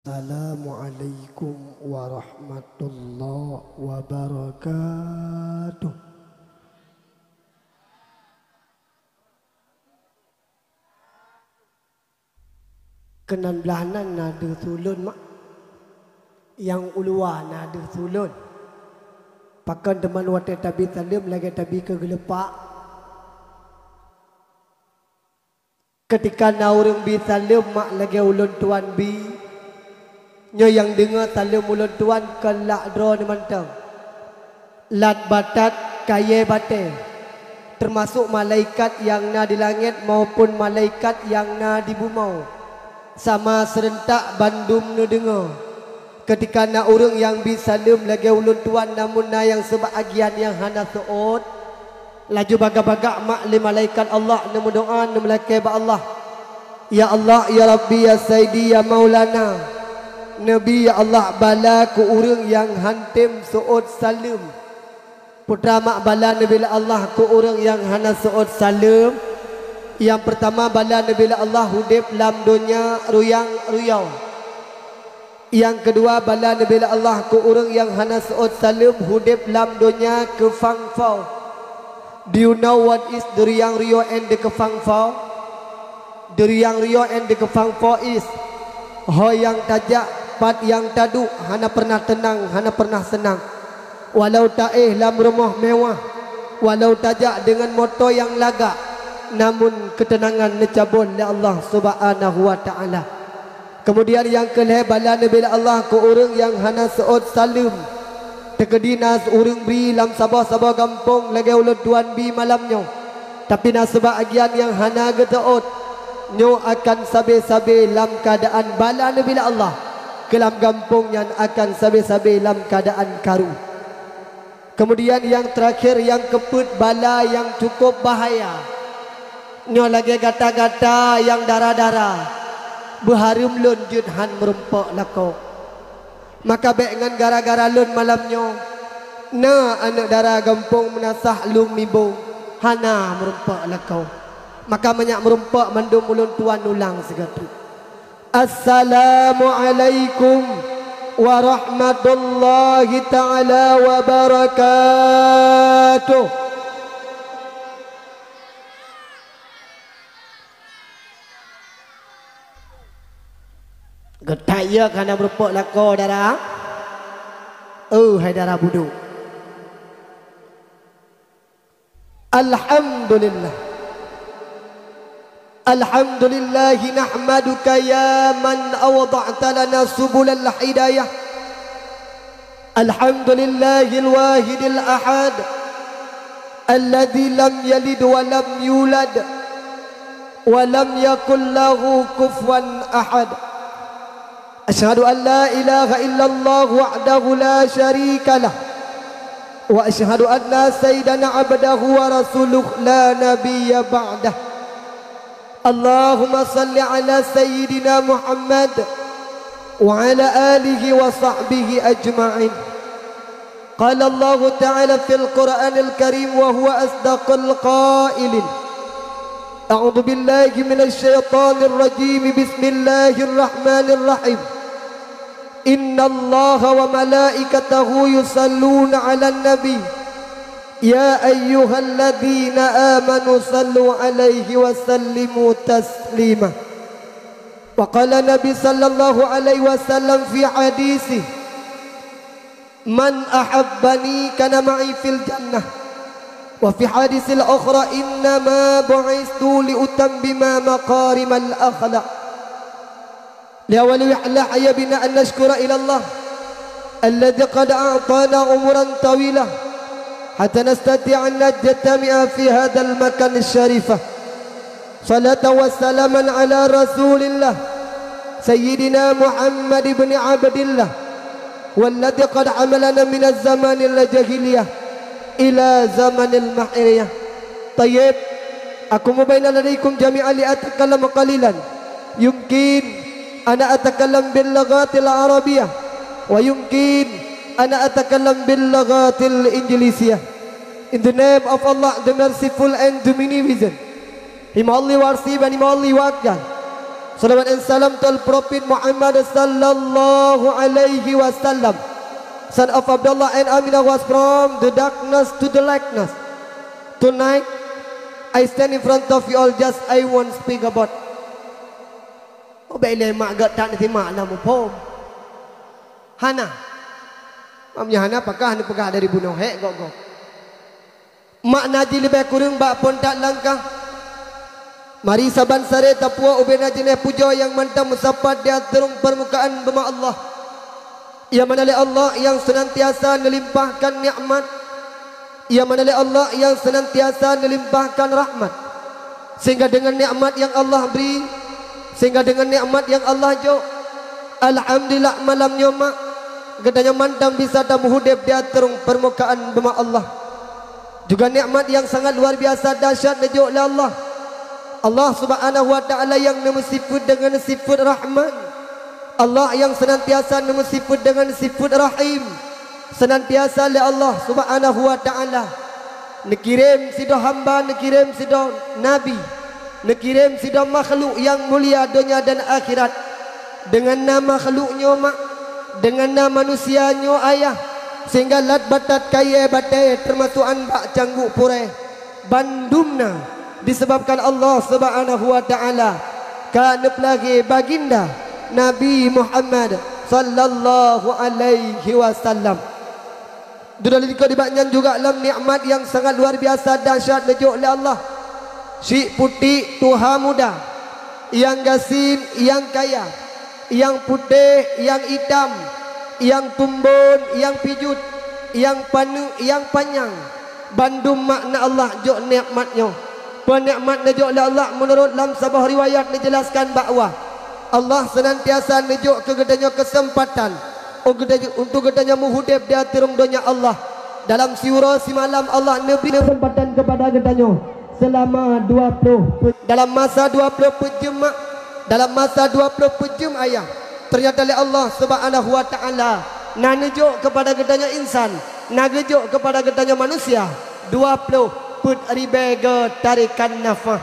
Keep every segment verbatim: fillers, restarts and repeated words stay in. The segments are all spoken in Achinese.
Assalamualaikum warahmatullahi wabarakatuh. Keunan blah nan na deuh su lôn mak, nyang u luwa na deuh su lôn. Pakon teuma watée tabi saleuem lagée tabi keu geulepak. Keutika na ureuëng bi saleuem mak lagée ulôn tuan bi, nyoe nyang deungoe saleuem ulôn tuan kon lak droeneuh mantong, lat batat kayée batée, teumasok malaikat nyang na di langét maupun malaikat nyang na di bumoe, sama seureuntak bandum neudeungoe. Keutika na ureuëng nyang bi saleuem lagée ulôn tuan, namun na nyang seubak agian nyang hana seuôt, laju bagak-bagak mak lé malaikat Allah neumeudoá neumeulakée bak Allah, "Ya Allah, ya Rabbi, ya Saidi, ya Maulana, neubi ya Allah bala keu ureuëng nyang hántom seuôt saleuem." Putra mak bala neubi lé Allah keu ureuëng nyang hana seuôt saleuem. Nyang peurtama bala neubi lé Allah udeb lam donya ruyang-ruyong. Nyang keudua bala neubi lé Allah keu ureuëng nyang hana seuôt saleuem udeb lam donya keufangfo. Do you know what is the ruyang-ruyong and the keufangfo? The ruyang-ruyong and the keufangfo is, ho nyang tajak, pat nyang taduek, hana pernah teunang, hana pernah seunang. Walau taéh lam rumoh mewah, walau tajak deungon moto nyang lagak, namun keuteunangan neucabot lé Allah Subhanahu wa Ta'ala. Keumudian nyang keu lhée bala neubi lé Allah keu ureuëng nyang hana seuôt saleuem. Teukeudi na ureuëng bi lam saboh-saboh gampông lagée ulôn tuan bi malam nyoe, tapi na seubak agian nyang hana geuseuôt. Nyoe akan sabe-sabe lam keuadaan bala neubi lé Allah, keu lam gampông nyan akan sabe-sabe lam keuadaan karu. Keumudian nyang teurakhé nyang keupeuet bala nyang cukup bahaya. Nyoe lagée gata-gata nyang dara-dara, beuhareuem lôn jeuet hán meurumpok lakoe. Maka bék ngon gara-gara lôn malam nyoe, na aneuëk dara gampông meunasah lôn mibo hana meurumpok lakoe. Maka manyak meurumpok mandum ulôn tuan ulang sigoe teuk. Assalamualaikum warahmatullahi taala wabarakatuh. Geutak ya kana meurumpok lakoe dara. Oh hai dara budok. Alhamdulillah. Alhamdulillahi nahmaduka ya man awda'ta lana subulal hidayah. Alhamdulillahil wahidil ahad, alladzi lam yalid wa lam yulad, wa lam yakul lahu kufuwan ahad. Asyhadu an la ilaha illallah wahdahu la syarika lah. Wa asyhadu anna sayyidana abdahu wa rasuluh la nabiyya ba'dah. Allahumma salli ala sayyidina Muhammad wa ala alihi wa sahbihi ajma'in. Qala Allahu ta'ala fil Qur'anil Karim wa huwa asdaqul qailin. A'udzu billahi minasy syaithanir rajim. Bismillahirrahmanirrahim. Innallaha wa malaikatahu yusalluna 'alan nabi. Ya ayyuhalladzina amanu sallu 'alaihi wa sallimu taslima. Wa qala Nabi sallallahu alaihi wasallam fi hadisih, "Man ahabbani kana ma'i fil jannah." Wa fi hadisil ukhra, "Innama bu'istu li utammima makarimal akhlaq." Li awwali wa a'la hayya bina an nashkura ila Allah alladzi qad a'tana umuran tawila hatta nastati'a an najtami'a fi hadzal makan syarifah. Salatan wa salaman ala Rasulillah, Sayyidina Muhammad ibni Abdillah, walladzi qad hamalana minaz zamanil jahiliyah ila zamanil mahriyah. Tayyib, aqumu baina yadaykum jami'an li atakallam qalilan. Yumkin ana atakallam bil lughatil arabiyyah, wa yumkin ana atakallam bil lughatil injilisyah. In the name of Allah, the merciful and the beneficent. He only worship and he only work. Salawat and salam to Prophet Muhammad sallallahu alaihi wasallam. Son of Abdullah and Aminah was from the darkness to the lightness. Tonight, I stand in front of you all, just I won't speak about. Oh, bèk lé mak gèt that nanti mak na muphom. Hana. Mam nyan hana pakah neupeugah dari bunoe hek gok-gok. Makna jih leubeh kureueng bak phon that langkah. Mari saban saré tapuwoe ubena jeunèh pujoe nyang mantong meusapat di ateueh rhueng peurmukaan beuma Allah. Nyang mana lé Allah nyang seunantiasa neulimpahkan nikmat. Nyang mana lé Allah nyang seunantiasa neulimpahkan rahmat. Sehingga deungon nikmat nyang Allah bri, sehingga deungon nikmat nyang Allah jok, alhamdulillah malam nyoe mak, geutanyoe mantong bisa tameuhudép di ateueh rhueng peurmukaan beuma Allah. Juga nikmat nyang sangat luar biasa dahsyat neujok lé Allah. Allah Subhanahu wa Ta'ala nyang neumeusifeuet deungon sifeuet Rahman. Allah nyang seunantiasa neumeusifeuet deungon sifeuet Rahim. Seunantiasa lé Allah Subhanahu wa Ta'ala neukirém sidroe hamba, neukirém sidroe nabi, neukirém sidroe makhluk nyang mulia donya dan akhirat. Deungon na makhluk nyoe mak, deungon na manusia nyoe ayah, sehingga lat batat kayèe batèe teumasok anbak cangguek purèe, bandum na disebabkan Allah Subhanahu wa Ta'ala ka neupeulahé baginda Nabi Muhammad sallallahu alaihi wasallam. Dudoe likot nibak nyan juga lom nikmat nyang sangat luar biasa dahsyat neujok lé Allah. Syiek putéh tuha muda, nyang gasien, nyang kaya, nyang putéh, nyang itam, nyang tumbon, nyang pijuet, nyang paneuk, nyang panyang, bandum makna Allah jok nikmat nyoe. Peue nikmat neujok lé Allah meunurot lam saboh riwayat neujeulaskan bahwa Allah seunantiasa neujok keu geutanyoe keuseumpatan untuk geutanyoe, untuk geutanyoe meuhudép di ateueh rhueng donya Allah. Dalam siuroe simalam Allah neubri keuseumpatan keupada geutanyoe seulama dua ploh peuet, dalam masa dua ploh peuet jeuem mak, dalam masa dua ploh peuet jeuem ayah. Teunyata lé Allah Subhanahu wa Ta'ala na neujok keupada geutanyoe insan, na geujok keupada geutanyoe manusia dua ploh peuet ribèe geutarikan nafah.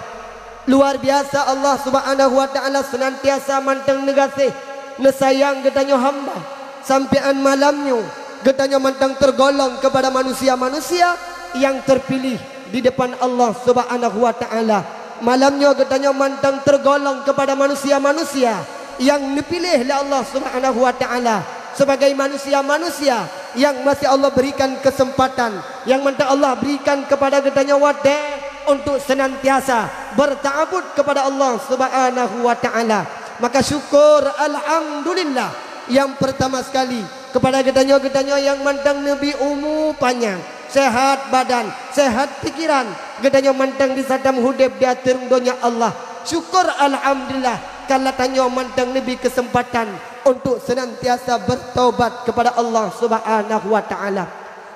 Luar biasa Allah Subhanahu wa Ta'ala seunantiasa mantong neugaséh, neusayang geutanyoe hamba. Sampoe 'an malam nyoe geutanyoe mantong teurgolong keupada manusia-manusia nyang teupiléh di depan Allah Subhanahu wa Ta'ala. Malam nyoe geutanyoe mantong teurgolong keupada manusia-manusia nyang neupiléh lé Allah Subhanahu wa Ta'ala sebagai manusia-manusia nyang masih Allah berikan keuseumpatan, nyang mantong Allah berikan keupada geutanyoe watèe untuk seunantiasa beuta'abud keupada Allah Subhanahu wa Ta'ala. Maka syukur alhamdulillah nyang peurtama sekali keupada geutanyoe, geutanyoe nyang mantong neubri umu panyang, seuhat badan, seuhat pikeran, geutanyoe mantong bisa tameuhudép di ateueh rhueng donya Allah. Syukur alhamdulillah, ka geutanyoe mantong neubri keuseumpatan untuk seunantiasa beutaubat keupada Allah Subhanahu wa Ta'ala.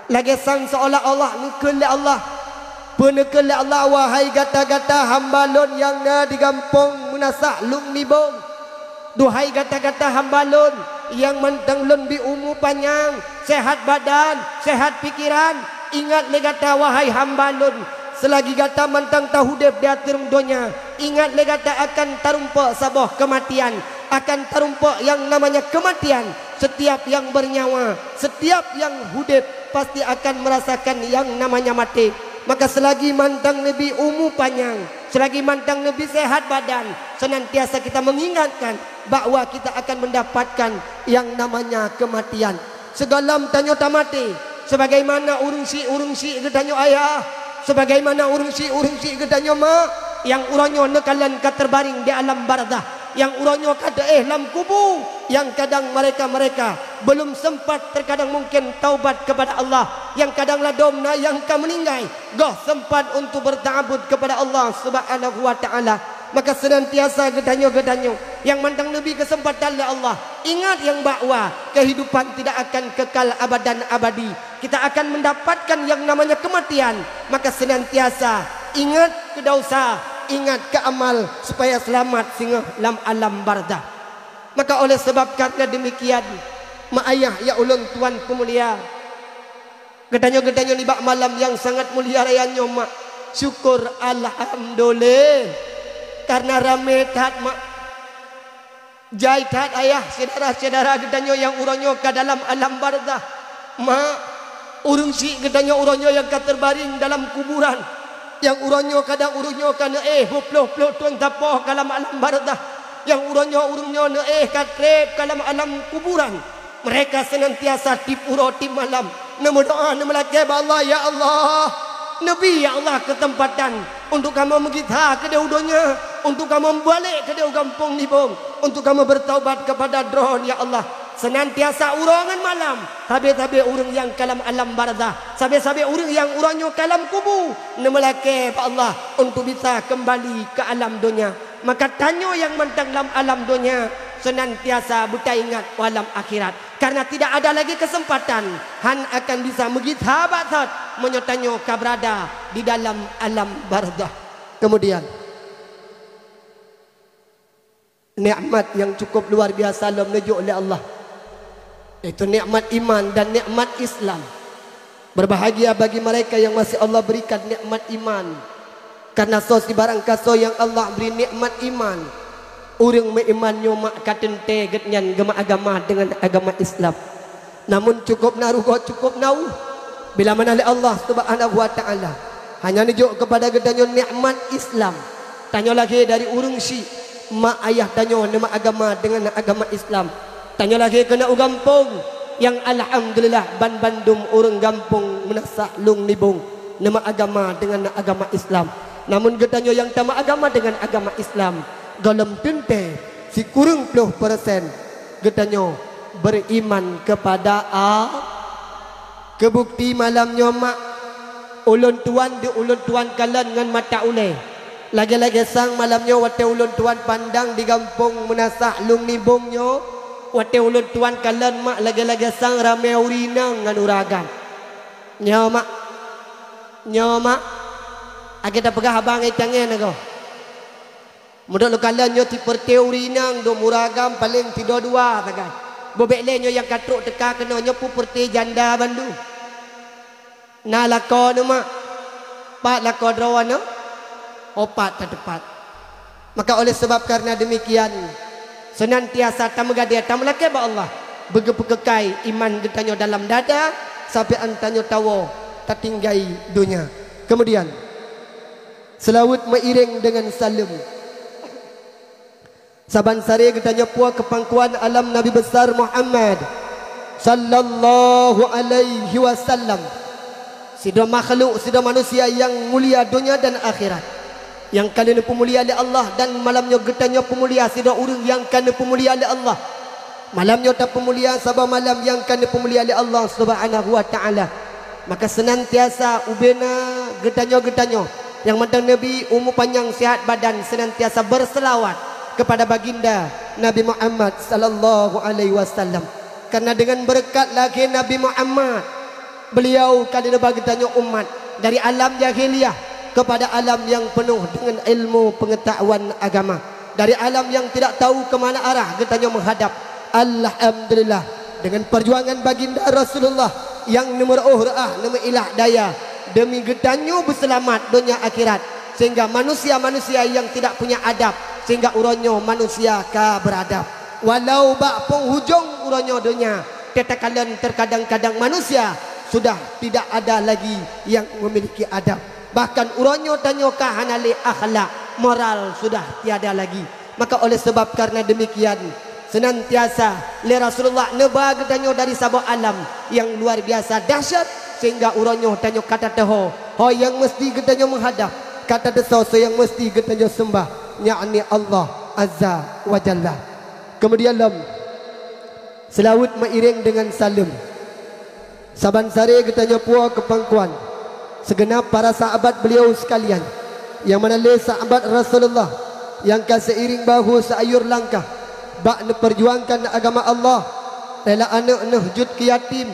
Lagèe sang seolah-olah neukheun lé Allah. Peue neukheun lé Allah, "Wahai gata-gata hamba Lôn nyang na di gampông Meunasah Lung Nibong. Duhai gata-gata hamba Lôn nyang mantong Lôn bri umu panyang, seuhat badan, seuhat pikeran, ingat lé gata, wahai hamba Lôn, seulagi gata mantong tahudép di ateueh rhueng donya, ingat lé gata akan tarumpok saboh keumatian, akan tarumpok nyang namanya keumatian. Setiap nyang beunyawa, setiap nyang hudép pasti akan meurasakan nyang namanya maté. Maka seulagi mantong neubri umu panyang, seulagi mantong neubri seuhat badan, seunantiasa kita mengingatkan bahwa kita akan mendapatkan nyang namanya keumatian. Sigohlom tanyoe tamaté, sebagaimana ureueng syiek-ureueng syiek geutanyoe ayah, sebagaimana ureueng syiek-ureueng syiek geutanyoe mak, nyang uroe nyoe neukalon ka teubaréng di alam barzah, nyang uroe nyoe ka teuéh lam kubu, nyang kadang mereka-mereka belum sempat terkadang mungkin taubat kepada Allah, nyang kadang ladôm na nyang ka meuninggai, goh sempat untuk beuta'abud kepada Allah Subhanahu wa Ta'ala. Maka seunantiasa geutanyoe-geutanyoe nyang mantong neubri keuseumpatan lé Allah, ingat nyang bahwa kehidupan tidak akan kekal abadan abadi. Kita akan mendapatkan yang namanya kematian. Maka senantiasa ingat keu dosa, ingat keu amal, supaya selamat singoh lam alam barzah. Maka oleh sebab karena demikian, mak ayah nyang ulôn tuan peumulia, geutanyoe-geutanyoe nibak malam nyang sangat mulia raya nyoe, mak, syukur alhamdulillah, karena ramé that, mak. Jai that ayah, syedara-syedara geutanyoe nyang uroe nyoe ka dalam alam barzah. Mak, ureuëng syiek geutanyoe uroe nyoe nyang ka teubaring dalam kuburan. Nyang uroe nyoe kadang ureuëng nyoe ka neuéh beuploh-ploh thon sapoh ka lam alam barzah. Nyang uroe nyoe ureuëng nyoe neuéh ka treb ka lam alam kuburan. Mereka senantiasa tiep uroe tiep malam neumeudoá, neumeulakée bak Allah, "Ya Allah, neubi, ya Allah, keuseumpatan untuk kamoe meugisa keudeh u donya, untuk kamoe meubalek keudeh u gampông Nibong, untuk kamoe beutaubat keupada Droen, ya Allah." Senantiasa uroe ngon malam, sabe-sabe ureuëng nyang ka lam alam barzah, sabe-sabe ureuëng nyang uroe nyoe ka lam kubu, neumeulakée bak Allah untuk bisa keumbali keu alam donya. Maka tanyoe nyang mantong lam alam donya senantiasa beutaingat u alam akhirat. Karena tidak ada lagi kesempatan, han akan bisa meugisa bak that meunyoe tanyoe ka beurada di dalam alam barzah. Kemudian, nikmat yang cukup luar biasa lom neujok lé Allah, yaitu nikmat iman dan nikmat Islam. Berbahagia bagi mereka yang masih Allah berikan nikmat iman. Karena soe sibarang kasoe nyang Allah bri nikmat iman, ureuëng meuiman nyoe mak ka teuntée geuhnyan geumeuagama deungon agama Islam. Namun cukup na rugoe, cukup na ueh bila mana lé Allah Subhanahu wa Ta'ala hanya neujok keupada geutanyoe nikmat Islam. Tanyoe lahé dari ureuëng syiek, mak ayah tanyoe neumeuagama deungon agama Islam. Tanyoe lahé keunoe u gampông nyang alhamdulillah banbandum ureuëng gampông Meunasah Lueng Nibong neumeuagama deungon agama Islam. Namun geutanyoe nyang tameuagama deungon agama Islam, gohlom teuntée sikureueng ploh persen geutanyoe beriman keupada Allah. Keubukti malam nyoe mak, ulôn tuan di ulôn tuan kalon ngon mata ulée. Lagée-lagée sang malam nyoe watée ulôn tuan pandang di gampông Meunasah Lueng Nibong nyoe, watée ulôn tuan kalon mak lagée-lagée sang ramé ureuëng inong ngon ureuëng agam. Nyoe mak, nyoe mak, akhé tapeugah haba ngon tangieng agoe. Meunurot lôn kalon nyoe sipeureuté ureuëng inong dum ureuëng agam paleng sidroe dua sagai. Bubek lé nyoe nyang ka trok teuka keunoe nyoe peue peureuté janda bandum. Na lakoe neuh mak? Pat lakoe droeneuh? Opat tateupat. Maka oleh sebab karena demikian, senantiasa tameugadée tameulakée bak Allah beugeupeukekai iman geutanyoe dalam dada sampai an tanyoe tawoe tatinggai donya. Kemudian, seulaweuet meuiréng deungon saleuem. Saban saré geutanyoe puwoe keu pangkuan alam Nabi Besar Muhammad sallallahu alaihi wasallam. Sidroe makhluk, sidroe manusia nyang mulia donya dan akhirat, nyang ka lheueh neupeumulia lé Allah, dan malam nyoe geutanyoe peumulia sidroe ureuëng nyang ka neupeumulia lé Allah. Malam nyoe tapeumulia saboh malam nyang ka neupeumulia lé Allah Subhanahu wa Ta'ala. Maka senantiasa ubena geutanyoe-geutanyoe nyang mantong neubi umu panyang sihat badan senantiasa beuseulaweuet keupada baginda Nabi Muhammad sallallahu alaihi wasallam. Karena deungon beureukat lahé Nabi Muhammad, beliau ka lheueh neuba geutanyoe umat dari alam jahiliyah keupada alam nyang peunoh deungon ilmu peungeutahuan agama. Dari alam nyang tidak tahu keu mana arah geutanyoe meuhadab. Alhamdulillah, deungon peujuangan baginda Rasulullah nyang neumeuroh reuah neumeuilah daya deumi geutanyoe beuseulamat donya akhirat, sehingga manusia-manusia nyang tidak punya adab, sehingga uroe nyoe manusia ka beuradab. Walau bak penghujung uroe nyoe donya, teuka kalon teukadang-kadang manusia sudah tidak ada lagi nyang memiliki adab. Bahkan uroe nyoe tanyoe ka hana lé akhlak, moral sudah tiada lagi. Maka oleh sebab karena demikian, senantiasa lé Rasulullah neuba geutanyoe dari saboh alam nyang luar biasa dahsyat, sehingga uroe nyoe tanyoe ka tateuho ho nyang meusti geutanyoe meuhadab, ka tateusoe soe nyang meusti geutanyoe seumbah, yakni Allah Azza wa Jalla. Kemudian lom, seulaweuet meuiréng deungon saleuem. Saban saré geutanyoe puwoe keu pangkuan seugeunab para sahabat beliau sekalian, nyang mana lé sahabat Rasulullah nyang ka seiring bahu seayur langkah bak neupeurjuangkan agama Allah, rela aneuëk neuh jeuet keu yatim,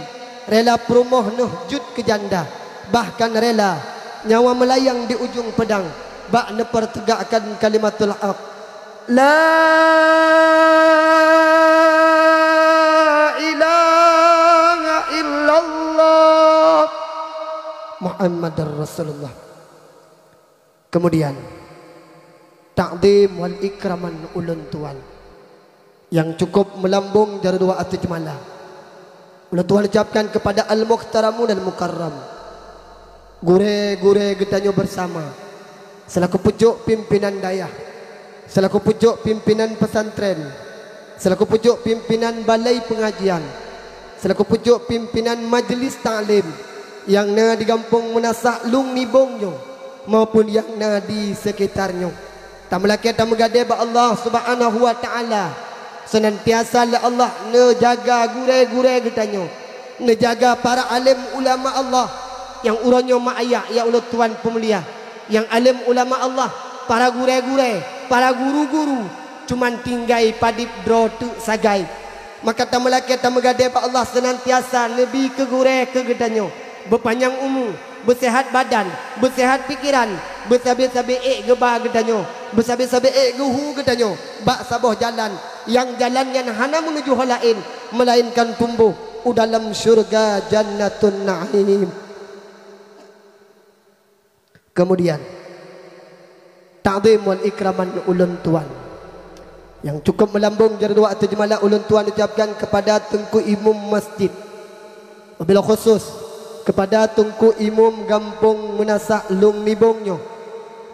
rela peurumoh neuh jeuet keu janda, bahkan rela nyawa meulayang di ujong peudang bak neupeurteugakkan kalimatul haq. La ilaha illallah Muhammadar Rasulullah. Kemudian, takzim wal ikraman ulôn tuan. Nyang cukup meulambong jaroe dua ateueh jeumala. Ulôn tuan ucapkan kepada Al-Muhtaramun Al-Mukarram, gurée-gurée geutanyoe bersama, selaku pucôk pimpinan dayah, selaku pucôk pimpinan pesantren, selaku pucôk pimpinan balai pengajian, selaku pucôk pimpinan majlis taklim nyang na di Gampông Meunasah Lung Nibong nyoe maupun nyang na di sekitar nyoe. Tameulakée tameugadée bak Allah Subhanahu wa Ta'ala, seunantiasa lé Allah neujaga gurée-gurée geutanyoe, neujaga para além ulama Allah nyang uroe nyoe meuayak, ya ulôn tuan peumulia, nyang além ulama Allah, para gurée-gurée, para guru-guru, cuman tinggai padib droe teuk sagai. Maka tameulakée tameugadée bak Allah seunantiasa neubi keu gurée keu geutanyoe, beupanyang umu, beuseuhat badan, beuseuhat pikeran, beusabe-sabe ék geuba geutanyoe, beusabe-sabe ék geuhu geutanyoe bak saboh jalan, nyang jalan nyan hana meunuju ho laén, meulainkan tumboh u dalam syeuruga Jannatun Na'im. Kemudian, takzim wal ikraman ulôn tuan. Nyang cukup meulambong jaroe dua ateueh jeumala ulôn tuan ucapkan kepada Teungku Imum Masjid. Wabil khusus kepada Teungku Imum Gampông Meunasah Lung Nibong nyoe,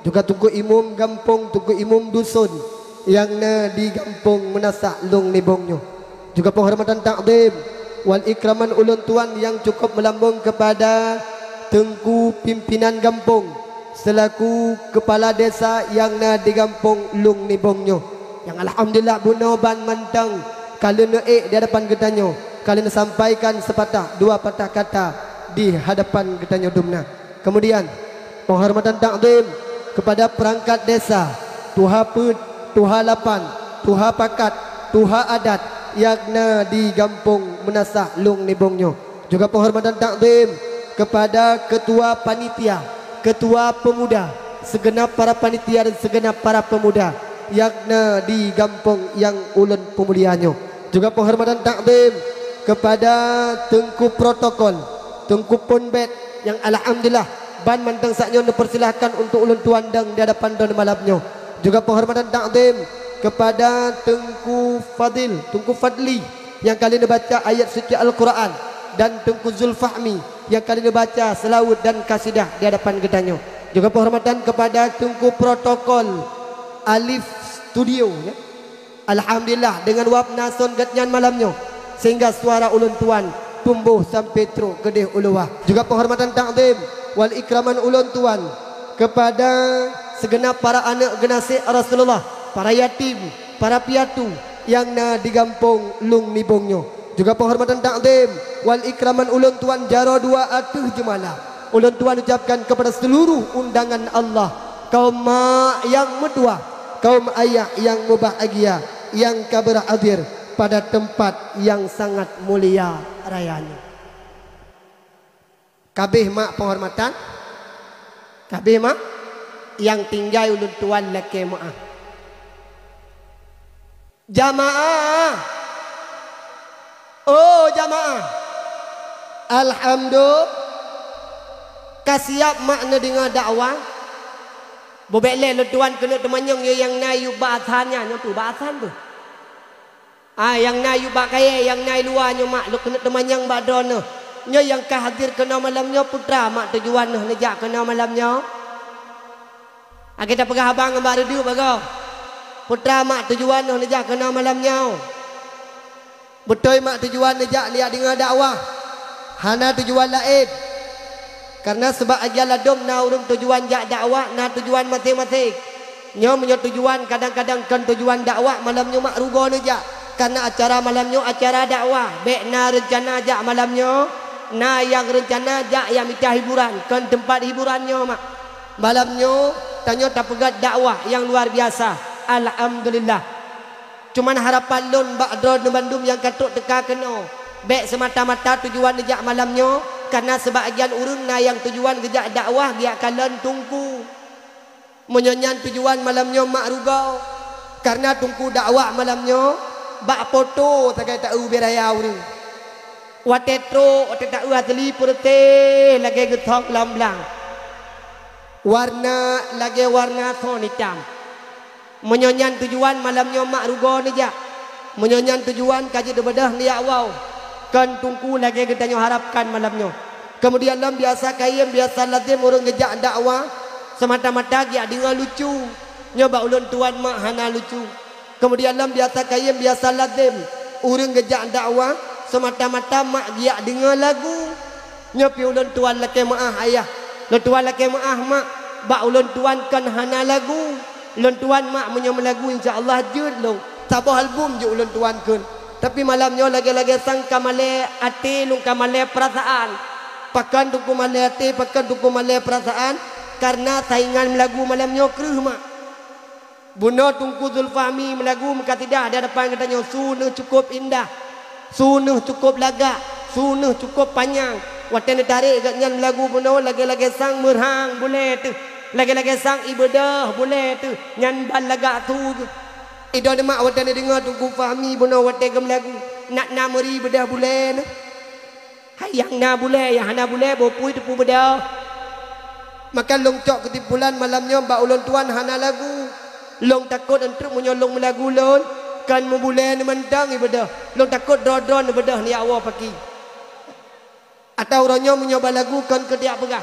juga Teungku Imum Gampông, Teungku Imum Dusun nyang na di Gampông Meunasah Lung Nibong nyoe. Juga penghormatan takzim wal ikraman ulôn tuan nyang cukup meulambong kepada Teungku Pimpinan Gampông selaku Keupala Desa nyang na di Gampông Lung Nibong nyoe. Nyang alhamdulillah bunoe ban mantong ka lheueh neuék di hadapan geutanyoe, ka lheueh neusampaikan seupatah dua patah kata di hadapan geutanyoe dumna. Kemudian, penghormatan takzim kepada perangkat desa, tuha peuet, tuha lapan, tuha pakat, tuha adat nyang na di Gampông Meunasah Lung Nibong nyoe. Juga penghormatan takzim kepada ketua panitia, ketua pemuda, segenap para panitia dan segenap para pemuda nyang na di gampông nyang ulôn peumulia nyoe. Juga penghormatan takzim kepada Teungku Protokol, Teungku Ponbet nyang alhamdulillah ban mantong saat nyoe neupersilahkan untuk ulôn tuan dong di hadapan droeneuh malam nyoe. Juga penghormatan takzim kepada Teungku Fadil, Teungku Fadli nyang ka lheueh neubaca ayat suci Al-Quran dan Teungku Zulfahmi nyang ka lheueh neubaca seulaweuet dan kasidah di hadapan geutanyoe. Juga penghormatan kepada Teungku Protokol Alif Studio, ya. Alhamdulillah, deungon wab na son geuhnyan malam nyoe, sehingga suara ulôn tuan tumboh sampoe trok keudeh u luwa. Juga penghormatan takzim wal ikraman ulôn tuan kepada segenap para aneuëk geunaséh Rasulullah, para yatim, para piatu nyang na di gampông Lung Nibong nyoe. Juga penghormatan takzim wal ikraman ulôn tuan jaroe dua ateueh jeumala ulôn tuan ucapkan kepada seluruh undangan Allah, kaum mak nyang meutuwah, kaum ayah nyang mubahgia nyang ka beurhadir pada teumpat nyang sangat mulia raya nyoe. Kabeh mak penghormatan, kabeh mak nyang tinggai ulôn tuan lakée meuáh. Jamaah! Oh, jamaah! Alhamdulillah, ka siab mak neudeungoe dakwah? Bubek lé lôn tuan keuneuk teumanyong yue nyang na yue bak asan nyan, nyoe tu bak asan tu. Ah, nyang na yue bak kayée, nyang na i luwa nyoe mak, lôn keuneuk teumanyong bak droeneuh. Nyoe nyang ka hadir keunoe malam nyoe, putra mak tujuan neuh neujak keunoe malam nyoe? Akhé tapeugah haba ngon bak reudeup bagoe. Putra mak tujuan neuh neujak keunoe malam nyoe. Beutôi mak tujuan neujak neujak deungoe dakwah. Hana tujuan laén. Kareuna seubab agian ladôm na ureuëng tujuan jak dakwah, na tujuan maséng-maséng. Nyoe meunyoe tujuan kadang-kadang kon tujuan dakwah, malam nyoe mak rugoe neujak. Kareuna acara malam nyoe acara dakwah. Bék na reuncana jak malam nyoe. Na nyang reuncana jak nyang mita hiburan, kon teumpat hiburan nyoe mak. Malam nyoe, tanyoe tapeugét dakwah nyang luar biasa. Alhamdulillah. Cuman harapan lôn bak droeneuh bandum nyang ka trok teuka keunoe, bék seumata-mata tujuan neujak malam nyoe, kareuna seubab agian ureuëng na nyang tujuan geujak dakwah geujak kalon teungku. Meunyoe nyan tujuan malam nyoe mak rugoe, kareuna teungku dakwah malam nyoe bak poto sagai taeu ubé raya ureuëng. Watée trok, watée taeu asli peureuteh lagée geuthong lam blang. Warna lagée warna thon itam. Meunyoe nyan tujuan malam nyoe mak rugoe neujak. Meunyoe nyan tujuan ka jeuet beudôh nyak woe, kon teungku lagée geutanyoe harapkan malam nyoe. Keumudian lom biasa kayém, biasa lazem ureuëng geujak dakwah, seumata-mata geujak deungoe lucu. Nyoe bak ulôn tuan mak hana lucu. Keumudian lom biasa kayém, biasa lazem ureuëng geujak dakwah, seumata-mata mak geujak deungoe lagu. Nyoe pih ulôn tuan lakée meuáh ayah, lôn tuan lakée meuáh mak, bak ulôn tuan kon hana lagu. Lôn tuan mak meunyoe meulagu insya Allah jeuet lôn. Saboh album jeuet ulôn tuan kheun. Tapi malam nyoe lagée-lagée sang ka malée até lôn, ka malée peurasaan. Pakon teungku malée até, pakon teungku malée peurasaan? Kareuna saingan meulagu malam nyoe kreueh mak. Bunoe Teungku Zulfahmi meulagu meukasideh di hadapan geutanyoe, su neuh cukôp indah, su neuh cukôp lagak, su neuh cukôp panyang. Watée neutarek gobnyan meulagu bunoe lagée-lagée sang meurhang bulée teuh, lagée-lagée sang ié beudôh bulée teuh, nyan ban lagak su geuh. Idong mak watée neudeungoe Teungku Fahmi bunoe watée geumeulagu, nak na meuri beudôh bulée neuh. Hai nyang na bulée, nyang hana bulée, boh pui teupeu beudôh. Maka lôn cok keusimpulan malam nyoe bak ulôn tuan hana lagu. Lôn takot eunteuk meunyoe lôn meulagu lôn, kon meubulée neumantong ié beudôh. Lôn takot droe-droe neubeudôh nyak woe paki. Atawa uroe nyoe meunyoe balagu kon keu tiak peugah.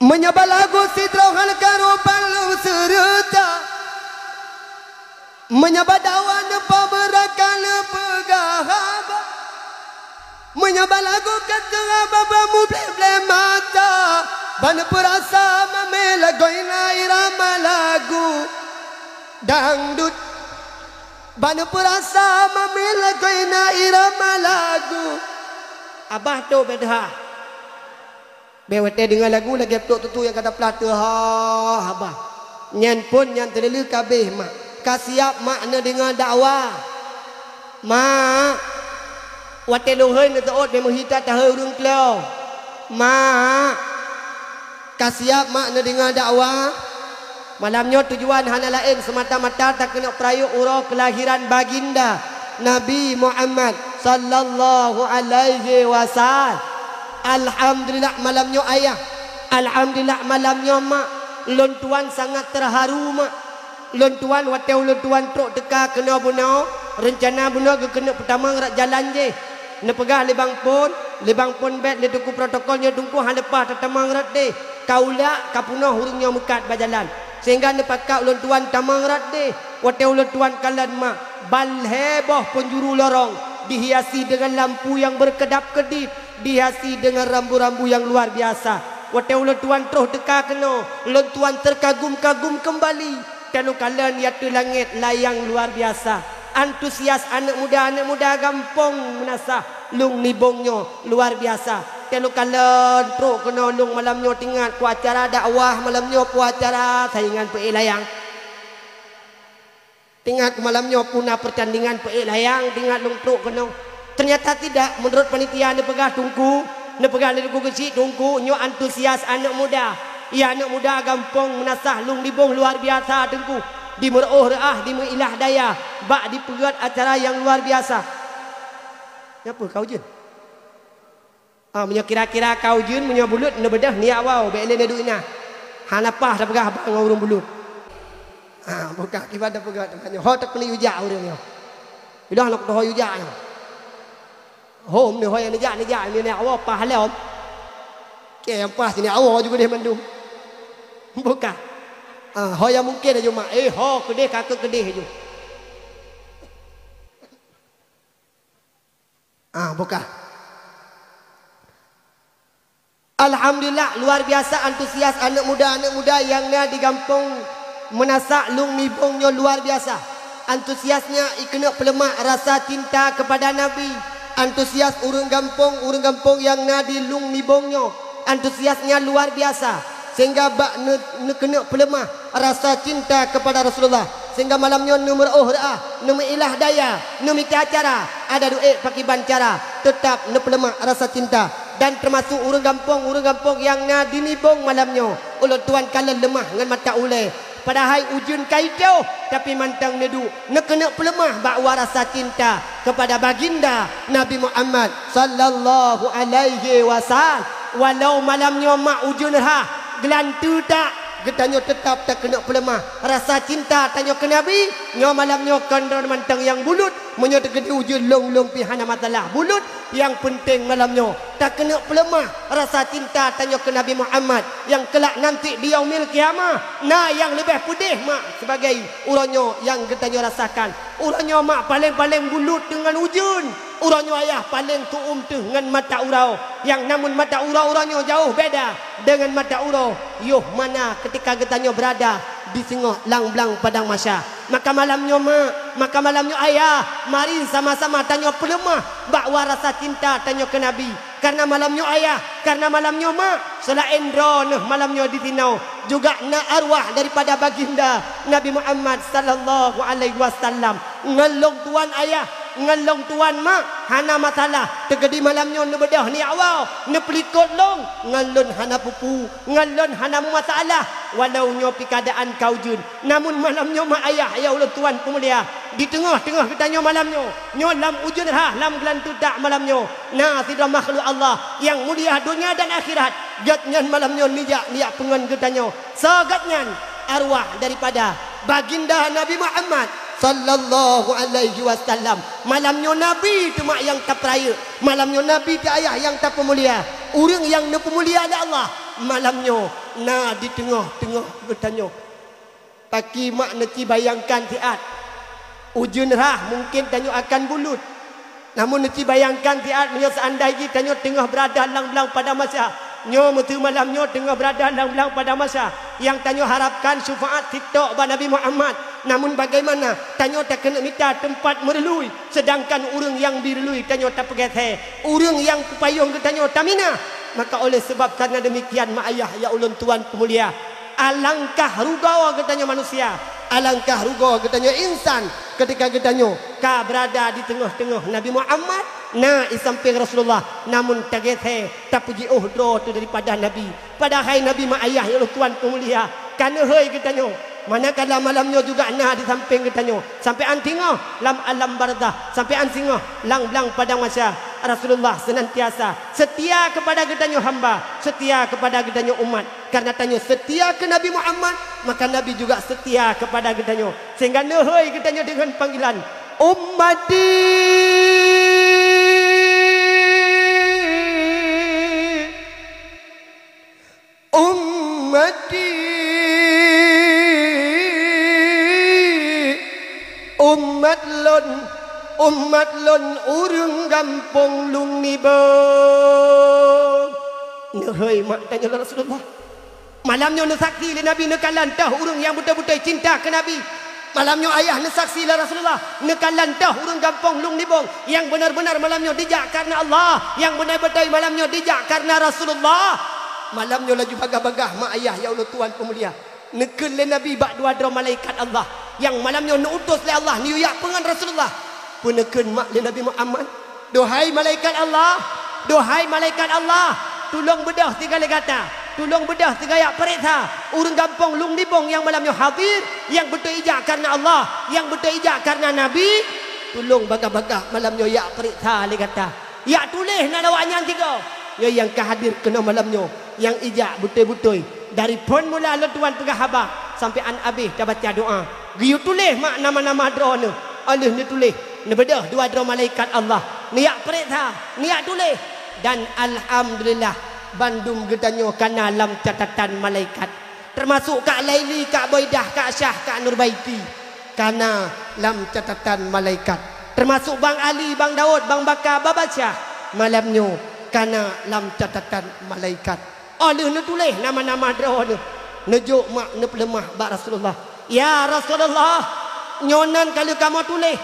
Meunyoe balagu sidroe hana karu ban lôn seureuta. Meunyoe badawa neupeubeurat ka neupeugah haba. Meunyoe balagu ka teungoh babah mubleh-bleh mata. Ban neupeurasa mamé lagoe na irama lagu dangdut. Ban neupeurasa mamé lagoe na irama lagu. Abah tôb beudoh. Bék watée deungoe lagu lagée ploh tutu nyang ka taplah teuh, ha, haba. Nyan phon nyan teuleuleue ka abéh mak. Ka siab mak neudeungoe dakwah. Mak, watée lôn hôi neuseuôt bék meuhita tahôi ureuëng klo. Mak, ka siab mak neudeungoe dakwah. Malam nyoe tujuan hana laén seumata-mata takeuneuk peurayeuk uroe keulahiran Baginda Nabi Muhammad sallallahu alaihi wasallam. Alhamdulillah malam nyoe ayah, alhamdulillah malam nyoe mak, lôn tuan sangat teuharu mak. Lôn tuan watée ulôn tuan trok teuka keunoe bunoe, reuncana bunoe geukeuneuk peutamong rot jalan jih. Neupeugah lé bang phon, lé bang phon bék lé teungku protokol nyoe teungku han leupah tatamong rot deh. Ka ulak ka peunoh ureuëng nyoe meukat bak jalan. Sehingga neupakat ulôn tuan tamong rot deh. Watée ulôn tuan kalon mak, ban lhée boh peunjuru lorong dihiasi deungon lampu nyang beureukeudab-keudit, dihiasi deungon rambu-rambu nyang luar biasa. Watée ulôn tuan troh teuka keunoe, ulôn tuan teukagum-kagum keumbali. Tanoh kalon di ateueh langét layang luar biasa. Antusias aneuëk muda-aneuëk muda gampông Meunasah Lueng Nibong nyoe luar biasa. Tanoh kalon trok keunoe lueng malam nyoe teuingat ku acara dakwah malam nyoe ku acara saingan peuék layang. Teuingat ku malam nyoe ku na peurtandingan peuék layang teuingat lueng trok keunoe. Teunyata tidak, meunurot panitia neupeugah teungku, neupeugah lé teungku geuchik teungku nyoe antusias aneuëk muda. Iya aneuëk muda gampông Meunasah Lueng Nibong luar biasa teungku. Di meureuôh reuah, di meuilah daya, bak dipeugét acara nyang luar biasa. Nyan peue ka ujeuen? Ah, meunyoe kira-kira ka ujeuen, meunyoe buleut neubeudôh nyak woe, bék lé neuduek inan. Hana paih tapeugah haba ngon ureuëng buleut. Ah, buka kiban tapeugah teuma nyoe. Ho takeuneuk yue jak ureuëng nyoe. Ilong lôn teuho yue jak nyoe. Ho meunyoe ho nyang neujak, neujak, meunyoe nyak woe paih lom. Kée nyang paih si nyak woe ju keudeh mandum. Buka. Ah, ho nyang mungken aju mak. Eh, ho keudeh ka keu keudeh aju. Ah, buka. Alhamdulillah, luar biasa antusias aneuëk muda-aneuëk muda nyang na di gampông Meunasah Lueng Nibong nyoe luar biasa. Antusiasnya ikeuneuk peuleumah rasa cinta kepada Nabi. Antusias ureuëng gampông, ureuëng gampông nyang na di Lueng Nibong nyoe. Antusiasnya luar biasa. Sehingga bak ne-, neukeuneuk peuleumah rasa cinta kepada Rasulullah. Sehingga malam nyoe neumeuroh reuah, neumeuilah daya, neumita cara, ada duek pakiban cara, teutap neupeuleumah rasa cinta. Dan teumasuk ureuëng gampông, ureuëng gampông nyang na di Nibong malam nyoe, ulôn tuan kalon leumah ngon mata ulée. Padahai ujeuen ka itôh, tapi mantong neuduek, neukeuneuk peuleumah bak wa rasa cinta kepada Baginda Nabi Muhammad sallallahu alaihi wasallam. Walau malam nyoe mak ujeuen rhah, geulanteue tak, Geutanyoe teutab takeuneuk peuleumah rasa cinta tanyoe keu Nabi. Nyoe malam nyoe kon droe mantong nyang bulut. Meunyoe teukeudi ujeuen lôn-lôn pih hana masalah bulut. Nyang peunteng malam nyoe takeuneuk peuleumah rasa cinta tanyoe keu Nabi Muhammad, nyang keulak nanti di Yaumil Qiyamah na nyang leubeh peudeh mak sibagai uroe nyoe nyang geutanyoe rasakan. Uroe nyoe mak paleng-paleng bulut deungon ujeuen. Uroe nyoe ayah paleng tuom teuh ngon mata uroe, nyang namun mata uroe uroe nyoe jauh beda deungon mata uroe yoh mana ketika geutanyoe beurada di singoh lam blang padang mahsyar. Maka malam nyoe mak, maka malam nyoe ayah, mari sama-sama tanyoe peuleumah bak wa rasa cinta tanyoe keu Nabi. Karena malam nyoe ayah, karena malam nyoe mak, seulaén droeneuh malam nyoe di sinoe juga na arwah daripada baginda Nabi Muhammad sallallahu alaihi wasallam. Ngon lôn tuan ayah, ngon lôn tuan mak, hana masalah. Teukeudi malam nyoe neubeudôh niyak woe, neupeulikot lôn, ngon lôn hana peue-peue, ngon lôn hana meumasalah. Walau nyoe pih keuadaan ka ujeuen, namun malam nyoe mak ayah ya ulôn tuan peumulia, di teungoh-teungoh geutanyoe malam nyoe, nyoe lam ujeuen rhah lam geulanteuk dak malam nyoe, na sidroe makhluk Allah nyang mulia donya dan akhirat. Gobnyan malam nyoe neujak, neujak peungon geutanyoe. Soe gobnyan? Arwah daripada baginda Nabi Muhammad sallallahu alaihi wasallam. Malam nyoe Nabi teuma nyang tapeurayeuk, malam nyoe Nabi teuh ayah nyang tapeumulia. Ureuëng nyang neupeumulia lé Allah malam nyoe na di teungoh-teungoh geutanyoe. Paki mak neuci bayangkan siat, ujeuen rhah mungken tanyoe akan bulut. Namun neuci bayangkan siat meunyoe seandai jih tanyoe teungoh beurada lam blang padang mahsyar. Nyoe meuteue malam nyoe teungoh beurada lam blang padang mahsyar. Nyang tanyoe harapkan syufaat sitok bak Nabi Muhammad. Namun bagaimana tanyoe takeuneuk mita teumpat meureuloh, seudangkan ureuëng nyang bri reului tanyoe tapeugét hé, ureuëng nyang peupayong geutanyoe taminah. Maka oleh seubab karena deumikian mak ayah ya ulôn tuan peumulia, alangkah rugoe geutanyoe manusia, alangkah rugoe geutanyoe insan ketika geutanyoe ka beurada di teungoh-teungoh Nabi Muhammad, na i sampéng Rasulullah, namun tagét hé tapeujiôh droe teuh daripada Nabi. Padahai Nabi mak ayah ya ulôn tuan peumulia, ka neuhôi geutanyoe. Manakala malam nyoe juga na di sampéng geutanyoe, sampoe án singoh lam alam barzakh, sampoe án singoh lam blang padang mahsyar, Rasulullah senantiasa setia kepada geutanyoe hamba, setia kepada geutanyoe umat. Karena tanyoe setia keu Nabi Muhammad, maka Nabi juga setia kepada geutanyoe. Sehingga neuhôi geutanyoe deungon panggilan, "Ummati, ummati, umat lôn, umat lôn ureuëng gampông Lung Nibong." Neuhôi mak tanyoe lé Rasulullah. Malam nyoe neusaksi lé Nabi neukalon toh ureuëng nyang beutôi-beutôi cinta keu Nabi. Malam nyoe ayah neusaksi lé Rasulullah neukalon toh ureuëng gampông Lung Nibong nyang beuna-beuna malam nyoe dijak kareuna Allah, nyang beuna-beutôi malam nyoe dijak kareuna Rasulullah. Malam nyoe laju bagaih-bagaih mak ayah ya ulôn tuan peumulia, neukheun lé Nabi bak dua droe malaikat Allah nyang malam nyoe neuutus lé Allah neuyue jak peungon Rasulullah. Peue neukheun mak lé Nabi Muhammad? Duhai malaikat Allah, duhai malaikat Allah, tulông beudôh sigoe lé gata, tulông beudôh sigoe jak pareksa ureuëng gampông Lung Nibong nyang malam nyoe hadir, nyang beutôi ijak kareuna Allah, nyang beutôi ijak kareuna Nabi. Tulông bagaih-bagaih malam nyoe jak pareksa lé gata, jak tuléh nan awaknyan sigoe. Nyoe nyang ka hadir keunoe malam nyoe, nyang ijak beutôi-beutôi dari phon mula lôn tuan peugah haba sampoe án abéh tabaca doa. Geuyue tuléh mak nama-nama droeneuh, óh lheueh neutuléh, neubeudôh dua droe malaikat Allah, neujak pareksa, neujak tuléh. Dan alhamdulillah, bandum geutanyoe kana lam catatan malaikat. Teumasok Kak Laili, Kak Boidah, Kak Syah, Kak Nurbaiti, kana lam catatan malaikat. Teumasok Bang Ali, Bang Daud, Bang Baka, Baba Syah, malam nyoe kana lam catatan malaikat. Óh lheueh neutuléh nama-nama droeneuh, neujok mak neupeuleumah bak Rasulullah, "Ya Rasulullah, nyoe nan ka lheueh kamoe tuléh,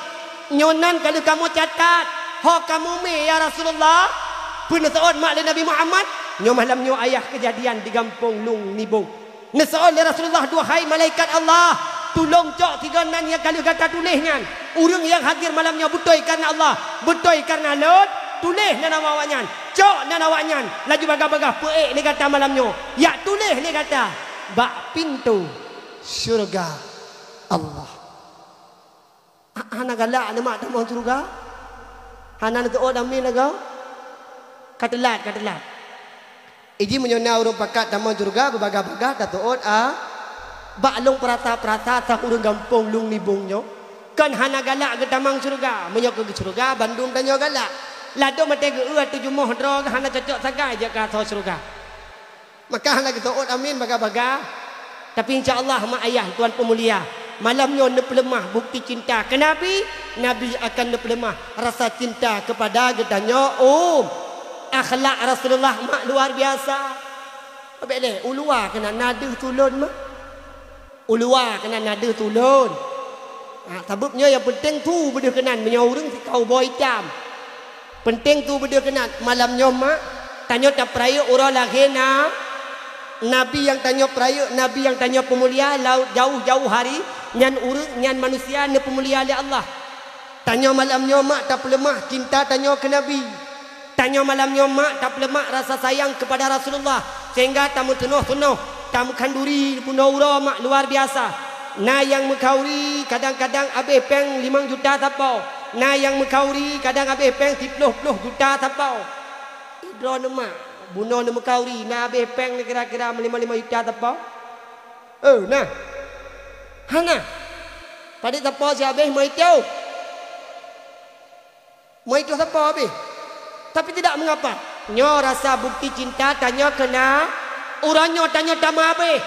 nyoe nan ka lheueh kamoe catat, ho kamoe mé ya Rasulullah." Peue neuseuôt mak lé Nabi Muhammad? Nyoe malam nyoe ayah keujadian di gampông Lung Nibong. Neuseuôt lé Rasulullah, "Duhai malaikat Allah, tulông cok sigoe nan nyang ka lheueh gata tuléh nyan. Ureuëng nyang hadir malam nyoe beutôi kareuna Allah, beutôi kareuna lôn, tuléh nan nama awaknyan, cok nan awaknyan, laju bagaih-bagaih peuék lé gata malam nyoe, jak tuléh lé gata bak pintoe syeuruga Allah." Ha-, hana galak aneuk mak tamong syeuruga? Hana neuteuôt amin lagoe? Ka teulat, ka teulat. Iji meunyoe na ureuëng pakat tamong syeuruga, beubagaih-bagaih tateuôt a-, Bak lôn peurasa-peurasa, sang ureuëng gampông Lung Nibong nyoe, kon hana galak geutamong syeuruga. Meunyoe keu syeuruga, bandum tanyoe galak. Ladôm maté geu-eu ateueh jumoh droe hana cocok sagai jak keu asoe syeuruga. Maka hana geuseuôt amin baga-baga. Tapi insya Allah, mak ayah tuan peumulia, malam nyoe neupeuleumah bukti cinta keu Nabi, Nabi akan neupeuleumah rasa cinta keupada geutanyoe, um. Akhlak Rasulullah mak luar biasa. Bék lé, u luwa keunan na deuh tulôn mah. U luwa keunan na deuh tulôn. Ha, sabab nyoe nyang peunteng tu beudeuh keunan meunyoe ureuëng sikau boh itam. Peunteng tu beudeuh keunan malam nyoe mak, tanyoe tapeurayeuk uroe lahé na-, Nabi nyang tanyoe peurayeuk, Nabi nyang tanyoe peumulia laôt jauh-jauh hari, nyan ureuëng, nyan manusia neupeumulia lé Allah. Tanyoe malam nyoe mak tapeuleumah cinta tanyoe keu Nabi. Tanyoe malam nyoe mak tapeuleumah rasa sayang keupada Rasulullah, sehingga tameuteunoh-teunoh, tameukhanduri bunoe uroe mak luar biasa. Na nyang meukhanduri kadang-kadang abéh péng limong juta sapo, na nyang meukhanduri kadang abéh péng siplôh plôh juta sapo. Droeneuh mak, bunoe neumeukauri na abéh péng kira-kira meulima-lima juta sapo? Eh, na? Hana. Padit sapo si abéh meuitu? Meuitu sapo abéh? Tapi tidak mengapa. Nyoe rasa bukti cinta tanyoe keu na, uroe nyoe tanyoe tameuabéh.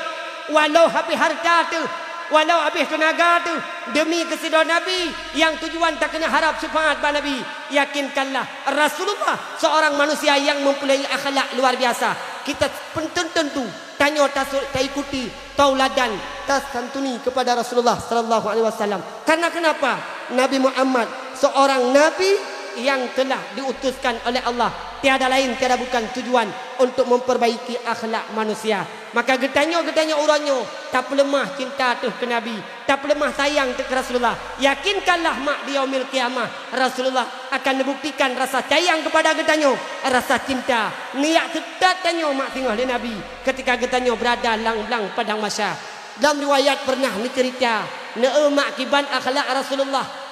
Walau habéh hareuta teuh, walau habéh teunaga teuh, deumi keusidroe Nabi nyang tujuan takeuna harab syafaat bak Nabi, yakinkanlah Rasulullah seorang manusia yang mempunyai akhlak luar biasa. Kita pun tentu tanyoe tasut taikuti tauladan, tasantuni kepada Rasulullah sallallahu alaihi wasallam. Karena kenapa? Nabi Muhammad seorang nabi yang telah diutuskan oleh Allah, tiada lain, tiada bukan tujuan untuk memperbaiki akhlak manusia. Maka geutanyoe, geutanyoe uroe nyoe tapeuleumah cinta teuh keu Nabi, tapeuleumah sayang teuh keu Rasulullah. Yakinkanlah mak, di yaumil qiyamah Rasulullah akan neubuktikan rasa sayang keupada geutanyoe, rasa cinta. Neujak seutôt tanyoe mak singoh lé Nabi ketika geutanyoe beurada lam, lam padang mahsyar. Dalam riwayat peureunah neuceurita, neu-eu mak kiban akhlak Rasulullah.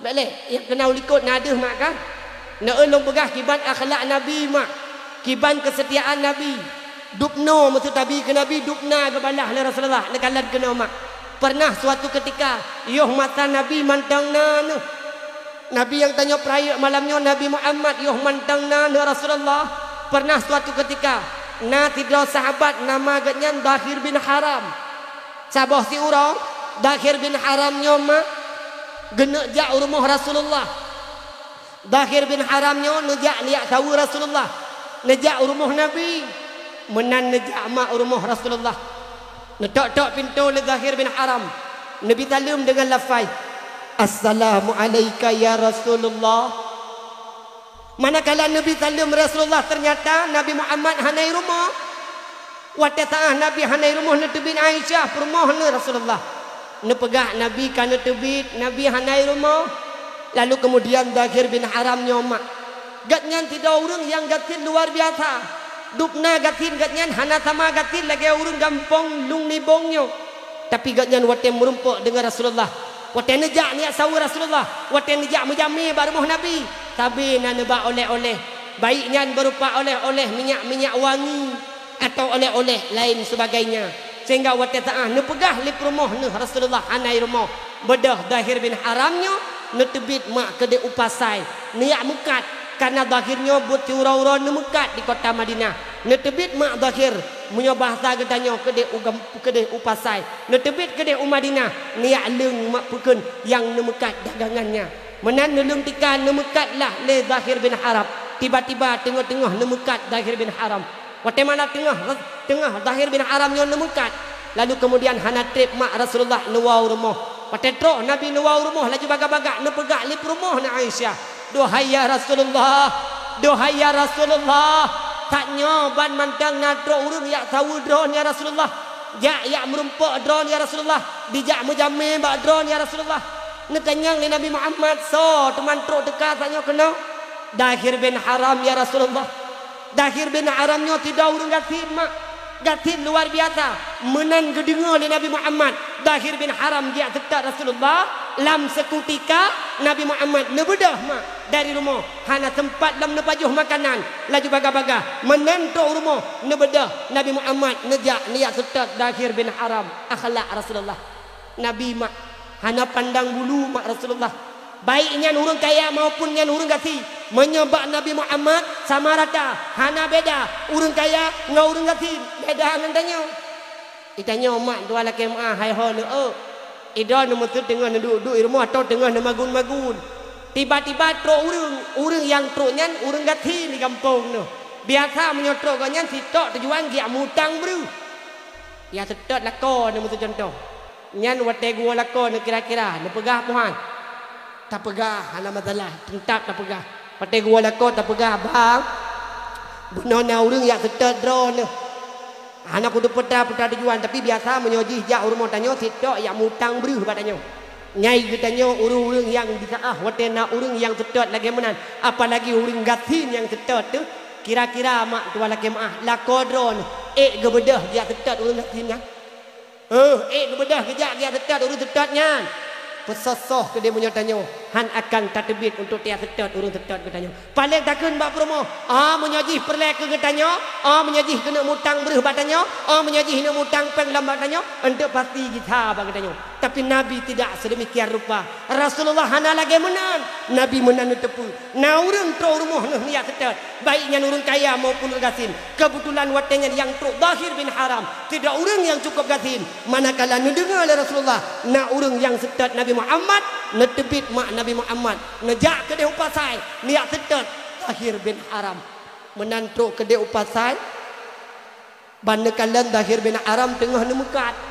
Bék lé, nyang keunoe likot na deuh mak kan? Neu-eu lôn peugah kiban akhlak Nabi mak, kiban keusetiaan Nabi. Dubnoe meuseutabi keu Nabi, dubna geubalah lé Rasulullah, neukalon keunoe mak. Peureunah suatu keutika, yoh masa Nabi mantong na neuh. Nabi nyang tanyoe peurayeuk malam nyoe, Nabi Muhammad, yoh mantong na neuh Rasulullah. Peureunah suatu keutika, na sidroe sahabat nama geuhnyan Dahir bin Haram. Saboh siuroe, Dahir bin Haram nyoe mak geuneuk jak u rumoh Rasulullah. Dahir bin Haram nyoe neujak neujak saweue Rasulullah, neujak u rumoh Nabi. Meunan neujak mak u rumoh Rasulullah. Neutok-tok pintoe lé Dahir bin Haram, neubi saleuem deungon lafai, "Assalamu'alaika ya Rasulullah." Manakala neubi saleuem Rasulullah, teunyata Nabi Muhammad hana i rumoh. Watée saát Nabi hana i rumoh, neuteubiet Aisyah peurumoh neuh Rasulullah. Neupeugah Nabi ka neuteubiet, Nabi hana i rumoh. Lalu keumudian Dahir bin Haram nyoe mak, gobnyan sidroe ureuëng nyang gasien luar biasa. Dubna gasien gobnyan hana sama gasien lagée ureuëng gampông Lung Nibong nyoe. Tapi gobnyan watée meurumpok deungon Rasulullah, watée neujak neujak saweue Rasulullah, watée neujak meujamé bak rumoh Nabi, sabe na neuba oleh-oleh. Baik nyan beurupa oleh-oleh minyak-minyak wangi, atau oleh-oleh laén seubagainya. Sehingga watée saát neupeugah lé peurumoh neuh Rasulullah hana i rumoh, beudôh Dahir bin Haram nyoe neuteubiet mak keudeh u pasai, neujak meukat, karena Dahir nyoe buet siuroe-uroe neumeukat di kota Madinah. Neuteubiet mak Dahir, meunyoe bahasa geutanyoe keudeh u gam-, keudeh u pasai, neuteubiet keudeh u Madinah, neujak leueng mak peukheun nyang neumeukat dagangannya. Meunan neuleueng tika neumeukat lah lé Dahir bin Haram. Tiba-tiba teungoh-teungoh neumeukat Dahir bin Haram. Watée mana teungoh, teungoh Dahir bin Haram nyoe neumeukat, lalu keumudian hana treb mak Rasulullah neuwoe u rumoh. Watée troh Nabi neuwoe u rumoh, laju bagak-bagak neupeugah lé peurumoh na Aisyah, "Duhai ya Rasulullah, duhai ya Rasulullah, tanyoe ban mantong na troh ureuëng jak saweue droeneuh ya Rasulullah, jak, jak meurumpok droeneuh ya Rasulullah, dijak meujamé bak droeneuh ya Rasulullah." Neutanyong lé Nabi Muhammad, "Soe teuma troh teuka tanyoe keunoe?" "Dahir bin Haram ya Rasulullah." Dahir bin Haram nyoe sidroe ureuëng gasien mak, gasien luar biasa. Meunan geudeungoe lé Nabi Muhammad Dahir bin Haram geujak seutôt Rasulullah, lam seukutika Nabi Muhammad neubeudôh mak dari rumoh, hana seumpat lom neupajoh makanan, laju bagah-bagah meunan trok u rumoh neubeudôh Nabi Muhammad neujak neujak seutôt Dahir bin Haram. Akhlak Rasulullah. Nabi mak hana pandang bulu mak Rasulullah. Baik nyan ureuëng kaya maupun nyan ureuëng gasien. Meunyoe bak Nabi Muhammad sama rata, hana beda ureuëng kaya ngon ureuëng gasien. Beda ngon tanyoe. Itanyoe mak dua lakée meuah hai ho leuôt. Idroe neumeuteut teungoh neuduek-duek i rumoh atau teungoh neumagun-magun. Tiba-tiba trok ureuëng, ureuëng nyang trok nyan ureuëng gasien di gampông nyoe. Biasa meunyoe trok gobnyan sitok tujuan geujak mutang breuh. Ya seutôt lakoe neumeuteut cuntoh. Nyan watée geuwoe lakoe neukira-kira, neupeugah puhan. Tapeugah hana masalah, teuntap tapeugah. Watée geuwoe lakoe tapeugah, "Bang, bunoe na ureuëng jak seutôt droeneuh." Hana kuteupeutra-peutra tujuan, tapi biasa meunyoe jih jak u rumoh tanyoe sitok jak mutang breuh bak tanyoe. Nyai geutanyoe ureuëng-ureuëng nyang bisaáh watée na ureuëng nyang seutôt lagée meunan, apalagi ureuëng gasien nyang seutôt teuh, kira-kira mak tuan lakée meuah lakoe droeneuh ék geubeudôh jak seutôt ureuëng gasien nyan? Éh, ék geubeudôh geujak geujak seutôt ureuëng seutôt nyan. Peusoh-soh keudeh meunyoe tanyoe hán akan tateubiet untuk tajak seutôt ureuëng seutôt geutanyoe. Paleng takheun bak peurumoh, "Ah, meunyoe jih peureulée keu geutanyoe, ah, meunyoe jih keuneuk mutang breuh bak tanyoe, ah, meunyoe jih neuk mutang péng lom bak tanyoe, eunteuk pasti jitha bak geutanyoe." Tapi Nabi tidak sedemikian rupa. Rasulullah hana lagée meunan. Nabi meunan neuteupeue. Na ureuëng trok u rumoh neuh neujak seutôt, baik nyan ureuëng kaya maupun ureuëng gasien. Keubeutulan watée nyan nyang trok Dahir bin Haram, sidroe ureuëng nyang cukôp gasien. Manakala neudeungoe lé Rasulullah na ureuëng nyang seutôt Nabi Muhammad, neuteubiet mak Nabi Muhammad, neujak keudeh u pasai, neujak seutôt Dahir bin Haram. Meunan trok keudeh u pasai, ban neukalon Dahir bin Haram teungoh neumeukat.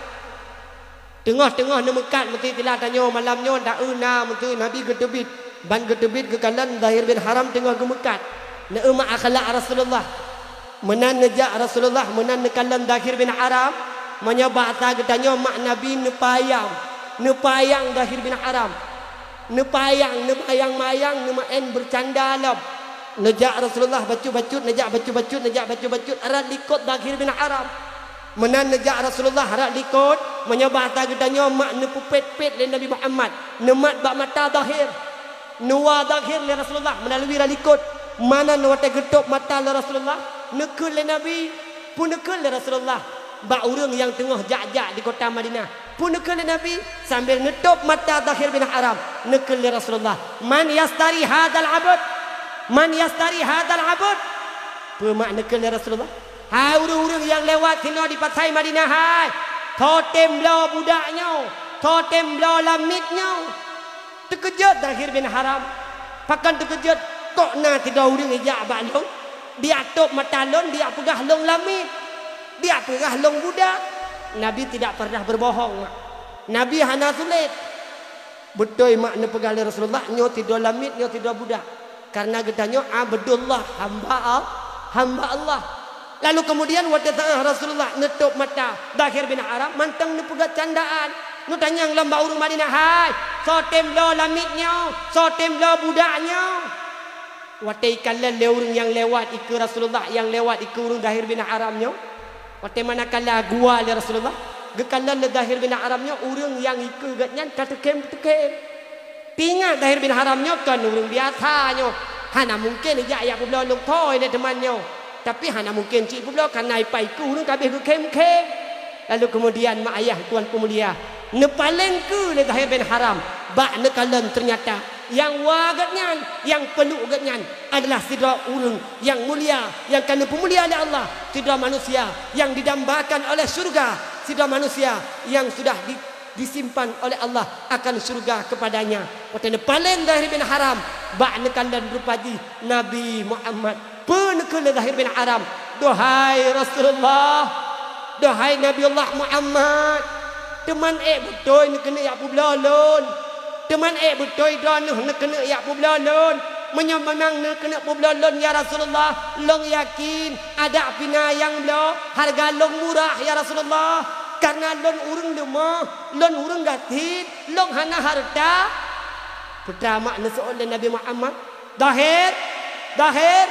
Teungoh-teungoh neumeukat, meusti sila tanyoe malam nyoe taeu na, meusti Nabi geuteubiet. Ban geuteubiet geukalon Dahir bin Haram teungoh geumeukat. Neueu mak akhlak Rasulullah. Meunan neujak Rasulullah, meunan neukalon Dahir bin Haram. Meunyoe bahasa geutanyoe mak Nabi neupayang. Neupayang Dahir bin Haram. Neupayang, neubayang-bayang, neumaén beucanda lom. Neujak Rasulullah bacut-bacut, neujak bacut-bacut, neujak bacut-bacut, rot likot Dahir bin Haram. Meunan neujak Rasulullah rot likot, meunyoe bahasa geutanyoe mak neupeupet-pet lé Nabi Muhammad, neumat bak mata Dahir. Neuwa Dahir lé Rasulullah meulalui rot likot. Meunan watée geutôb mata lé Rasulullah, neukheun lé Nabi, peue neukheun lé Rasulullah bak ureuëng nyang teungoh jak-jak di kota Madinah. Peue neukheun lé Nabi sambil neutôb mata Dahir bin Haram, neukheun lé Rasulullah, "Man yastari hadzal abd? Man yastari hadzal abd?" Peue mak neukheun lé Rasulullah? "Hai ureuëng-ureuëng nyang lewat sinoe di pasai Madinah hai, soe tem bloe budak nyoe, soe tem bloe lamiet nyoe?" Teukeujot Dahir bin Haram. Pakon teukeujot? "Kok na sidroe ureuëng ijak bak lôn, dijak tôb mata lôn, dijak peugah lôn lamiet, dijak peugah lôn budak?" Nabi tidak pernah berbohong. Nabi hana sulet. Beutôi mak neupeugah lé Rasulullah, nyoe sidroe lamiet, nyoe sidroe budak. Karena geutanyoe Abdullah, hamba Al-, hamba Allah. Lalu kemudian watée saát Rasulullah neutôb mata Dahir bin Haram, mantong neupeugah candaan. Neutanyong lom bak ureuëng Madinah, "Hai, soe tem bloe lamiet nyoe? Soe tem bloe budak nyoe?" Watée ikalon lé ureuëng nyang lewat ikeue Rasulullah, nyang lewat ikeue ureuëng Dahir bin Haram nyoe. Watée manakala geuwa lé Rasulullah, geukalon lé Dahir bin Haram nyoe ureuëng nyang ikeue gobnyan ka teukem-teukem. Teuingat Dahir bin Haram nyoe kon ureuëng biasa nyoe. Hana mungken ijak jak peubloe lôn thoi lé teuma nyoe. Tapi hana mungken cit peubloe kareuna ipa ikeue ureuëng ka abéh geukhém-khém. Lalu keumudian mak ayah tuan peumulia, neupaleng keue lé Dahir bin Haram bak neukalon teunyata nyang wa gobnyan, nyang peunuh gobnyan adalah sidroe ureuëng nyang mulia, nyang ka neupeumulia lé Allah, sidroe manusia nyang didambakan oleh syeuruga, sidroe manusia nyang sudah di disimpan oleh Allah akan syeuruga keupadanya. Watée neupaleng Dahir bin Haram bak neukalon rupa jih Nabi Muhammad. Peue neukheun lé Dahir bin Haram, "Duhai Rasulullah, duhai Nabiullah Muhammad, teuman ék beutôi neukeuneuk jak peubloe lôn? Teuman ék beutôi droeneueh neukeuneuk jak peubloe lôn? Meunyoe memang neukeuneuk peubloe lôn, ya Rasulullah, lôn yakin adak pih na nyang bloe, hareuga lôn murah, ya Rasulullah, kareuna lôn ureuëng leumoh." Lôn ureuëng gasien, lôn hana hareuta. Peue teuma neuseuôt lé Nabi Muhammad, "Dahir, Dahir,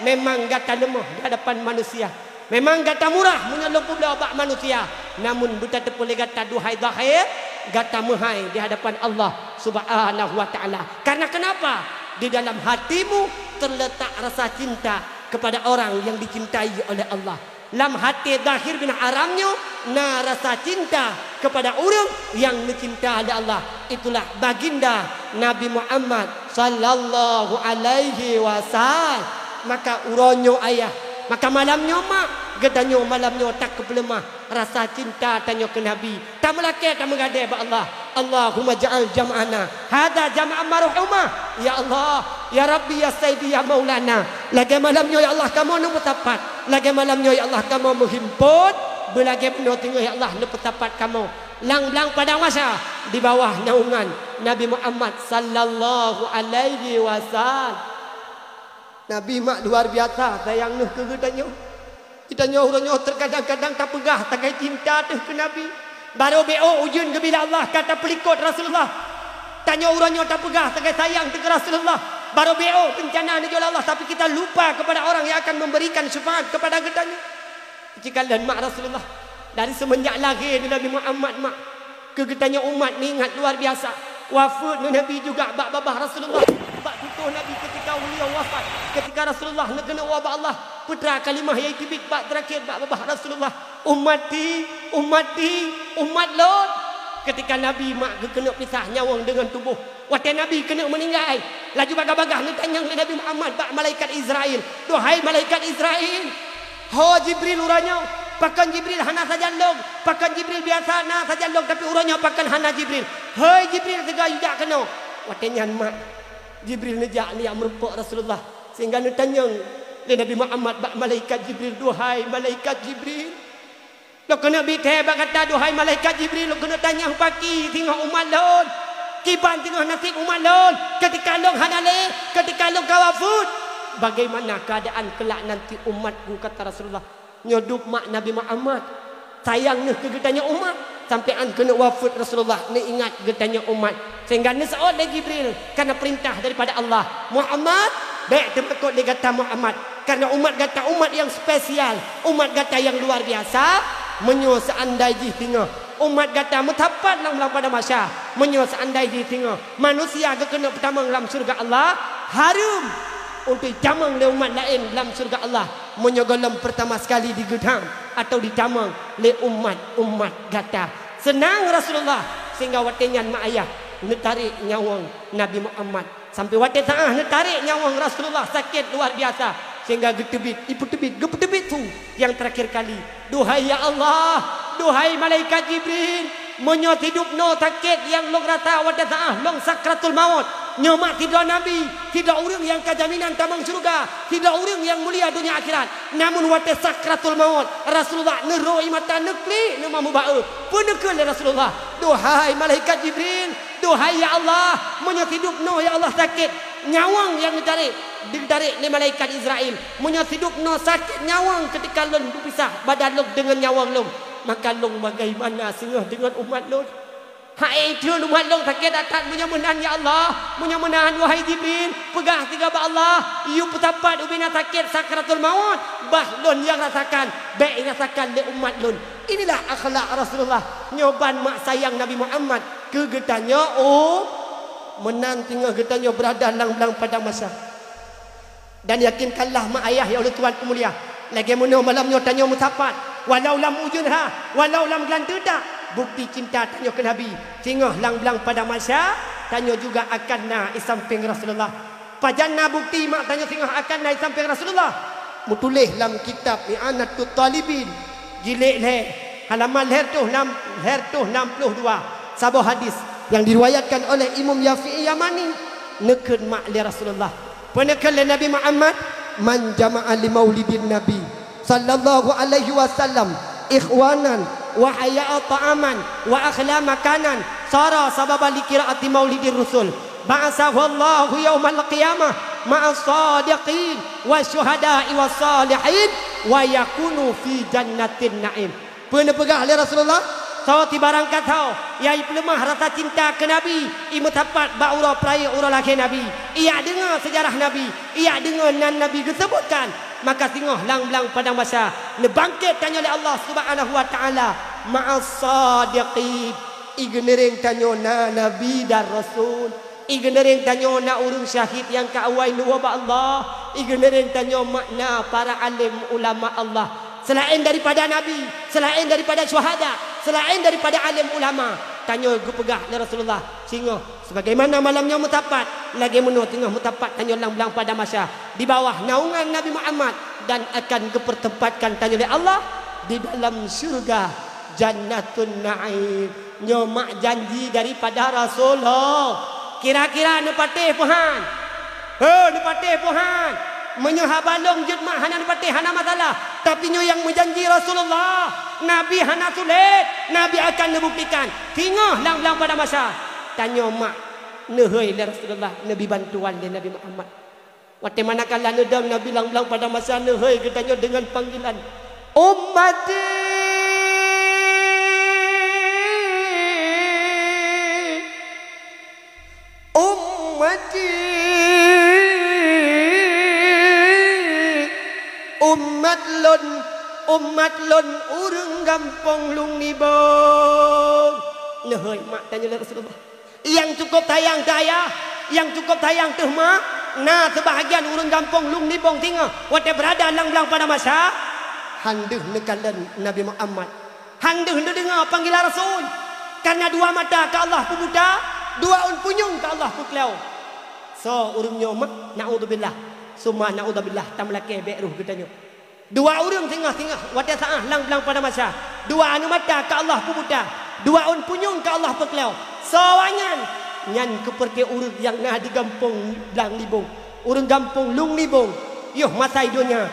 memang gata leumoh di hadapan manusia. Memang gata murah meunyoe lôn peubloe bak manusia. Namun beutateupeue lé gata, duhai Dahir, gata meuhai di hadapan Allah Subhanahu wa Ta'ala. Karena kenapa? Di dalam hatimu terletak rasa cinta kepada orang yang dicintai oleh Allah. Lam até zahir bin haram nyoe na rasa cinta kepada ureuëng nyang neucinta lé Allah. Itulah baginda Nabi Muhammad sallallahu alaihi wasallam. Maka uroe nyoe ayah, maka malam nyoe mak, geutanyoe malam nyoe takeupeuleumah rasa cinta tanyoe keu Nabi. Tameulakée tameugadée bak Allah. Allahumma ja'al jam'ana hadza jam'an marhuma. Ya Allah, ya Rabbi, ya Sayyidi, ya Maulana, lagée malam nyoe ya Allah kamoe neupeusapat. Lagée malam nyoe ya Allah kamoe meuhimpot, beulagée bunoe teungoh ya Allah neupeusapat kamoe lam blang padang mahsyar di bawah naungan Nabi Muhammad sallallahu alaihi wasallam. Nabi mak luar biasa sayang neuh keu geutanyoe. Geutanyoe uroe nyoe teukadang-kadang tapeugah sagai cinta teuh keu Nabi. Barô B O ujeuen geubri lé Allah ka tapeulikot Rasulullah. Tanyoe uroe nyoe tapeugah sagai sayang teuh keu Rasulullah. Barô B O beuncana neujok lé Allah, tapi kita lupa kepada orang yang akan memberikan syafaat kepada geutanyoe. Cikalon mak Rasulullah. Dari semenjak lahé Nabi Muhammad mak, keu geutanyoe umat neuingat luar biasa. Wafeuet Nabi juga bak babah Rasulullah. Bak tutoh Nabi ketika beliau wafat, ketika Rasulullah neukeuneuk wafat Allah, putra kalimah nyang teubiet bak terakhir bak babah Rasulullah, "Ummati, ummati, umat lôn." Ketika Nabi mak geukeuneuk pisah nyawöng deungon tuboh, watée Nabi keuneuk meuninggai, laju bagah-bagah neutanyong lé Nabi Muhammad bak malaikat Israil, "Duhai malaikat Israil, ho Jibril uroe nyoe, pakon Jibril hana sajan lôn, pakon Jibril biasa na sajan lôn, tapi uroe nyoe pakon hana Jibril? Hei Jibril, teuga yue jak keunoe." Watée nyan mak Jibril neujak neujak meurumpok Rasulullah, sehingga neutanyong lé Nabi Muhammad bak malaikat Jibril, "Duhai malaikat Jibril, lôn keuneuk bi thée bak gata, duhai malaikat Jibril, lôn keuneuk tanyong pakri singoh umat lôn, kiban singoh naseb umat lôn, keutika lôn hana lé, keutika lôn ka wafeuet, bagaimana keadaan kelak nanti umatku?" kata Rasulullah. Nyoe dub mak Nabi Muhammad. Sayang neuh keu geutanyoe umat, sampoe án keuneuk wafeuet Rasulullah neuingat geutanyoe umat. Sehingga neuseuôt lé Jibril, karena perintah daripada Allah, "Muhammad, bék teumakot lé gata Muhammad, karena umat gata umat nyang spesial, umat gata nyang luar biasa. Meunyoe seuandai jih singoh umat gata meusapat lam, lam padang mahsyar, meunyoe seuandai jih singoh manusia geukeuneuk peutamong lam syeuruga Allah, hareuem untuk jitamong lé umat laén lam syeuruga Allah, meunyoe gohlom peurtama sekali digeudang atau jitamong lé umat-umat gata." Seunang Rasulullah, sehingga watée nyan mak ayah neutarek nyawöng Nabi Muhammad. Sampoe watée saát neutarek nyawöng Rasulullah sakét luar biasa, sehingga geuteubiet, ipeuteubiet, geupeuteubiet su nyang terakhir kali, "Duhai ya Allah, duhai malaikat Jibril, meunyoe sidub noe sakét nyang lôn rasa watée saát lôn sakratul maut, nyoe mak sidroe nabi, sidroe ureuëng nyang ka jaminan tamong syeuruga, sidroe ureuëng nyang mulia donya akhirat, namun watée sakratul maut, Rasulullah neuroe mata neuklik neuma meuba-e." Peue neukheun lé Rasulullah, "Duhai malaikat Jibril, duhai ya Allah, meunyoe sidub noe ya Allah sakét nyawöng nyang neutarek, ditarek lé malaikat Israil, meunyoe sidub noe sakét nyawöng keutika lôn beupisah badan lôn deungon nyawöng lôn, maka lôn bagaimana singoh deungon umat lôn? Hai, theun umat lôn sakét that-that meunyoe meunan ya Allah, meunyoe meunan wahai Jibril, peugah sigoe bak Allah, yue peusapat ubena sakét sakratul maut, bah lôn nyang rasakan, bék rasakan lé umat lôn." Inilah akhlak Rasulullah. Nyoe ban mak sayang Nabi Muhammad keu geutanyoe, oh, meunan singoh geutanyoe beurada lam, lam padang mahsyar. Dan yakinkanlah mak ayah nyang ulôn tuan peumulia, lagée meunoe malam nyoe tanyoe meusapat, walau lam ujeuen ha, walau lam geulanteue that, bukti cinta tanyoe keu Nabi. Singoh lam, lam padang mahsyar, tanyoe juga akan na i sampéng Rasulullah. Pajan na bukti mak tanyoe singoh akan na i sampéng Rasulullah? Meutuléh lam kitab I'anatut Talibin, jilid lhée, halaman lhée reutôh nam, lhée reutôh nam ploh dua, saboh hadis nyang diriwayatkan oleh Imam Syafi'i Yamani, neukheun mak lé Rasulullah. Peue neukheun lé Nabi Muhammad, "Man jama'a li maulidin Nabi sallallahu alaihi wasallam ikhwanan wa hayya'a ta'aman wa akhla makanan, sara sababan li qiraati maulidir rasul, ba'atsahu Allahu yaumal qiyamah ma'as sadiqin wasyuhada'i was salihin wa yakunu fi jannatin na'im." Peue neupeugah lé Rasulullah? Soe sibarang kasoe nyang ipeuleumah rasa cinta keu Nabi, imeusapat bak uroe peuraya uroe lahé Nabi, ijak deungoe seujarah Nabi, ijak deungoe nan Nabi geuseubutkan, maka singoh lam, lam padang mahsyar neubangkét tanyoe lé Allah Subhanahu wa Ta'ala ma'as sadiqin. I geuneuréng tanyoe na nabi dan rasul. I geuneuréng tanyoe na ureuëng syahid nyang ka awai neuwoe bak Allah. I geuneuréng tanyoe mak na para alim ulama Allah. Seulaén daripada nabi, seulaén daripada syuhada, seulaén daripada alim ulama, tanyoe geupeugah lé Rasulullah, singoh sebagaimana malam nyoe meusapat, lagée meunoe singoh meusapat tanyoe lam blang padang mahsyar di bawah naungan Nabi Muhammad dan akan geupeutempatkan tanyoe lé Allah di dalam syeuruga Jannatun Naim. Nyoe mak janji daripada Rasulullah. Kira-kira neupatéh peuhan? He, neupatéh peuhan? Meunyoe haba lôn jeuet mak hana neupatéh, hana masalah. Tapi nyoe nyang meujanji Rasulullah, Nabi hana sulet, Nabi akan neubuktikan. Singoh lam blang padang mahsyar, tanyoe mak neuhôi lé Rasulullah, neubi bantuan lé Nabi Muhammad. Watée manakala neudong Nabi lam blang padang mahsyar, neuhôi geutanyoe deungon panggilan, "Ummati, ummati, umat lôn, umat lôn ureuëng gampông Lung Nibong." Neuhôi mak tanyoe lé Rasulullah. Nyang cukup sayang teuh ayah, nyang cukup sayang teuh mak, na seubahagian ureuëng gampông Lung Nibong singoh watée beurada lam blang padang mahsyar, han deuh neukalon Nabi Muhammad, han deuh neudeungoe panggilan Rasul, kareuna dua mata ka Allah peubuta, dua ôn punyueng ka Allah peukleu. Soe ureuëng nyoe mak? Naudzubillah, summa naudzubillah, tameulakée bék roh geutanyoe. Dua ureuëng singoh-singoh watée saát lam blang padang mahsyar. Dua aneuk mata ka Allah peubuta, dua ôn punyueng ka Allah peukleu. Soe awaknyan? Nyan keupeureuté ureuëng nyang na di gampông Blang Nibong, ureuëng gampông Lung Nibong. Yoh masa i donya,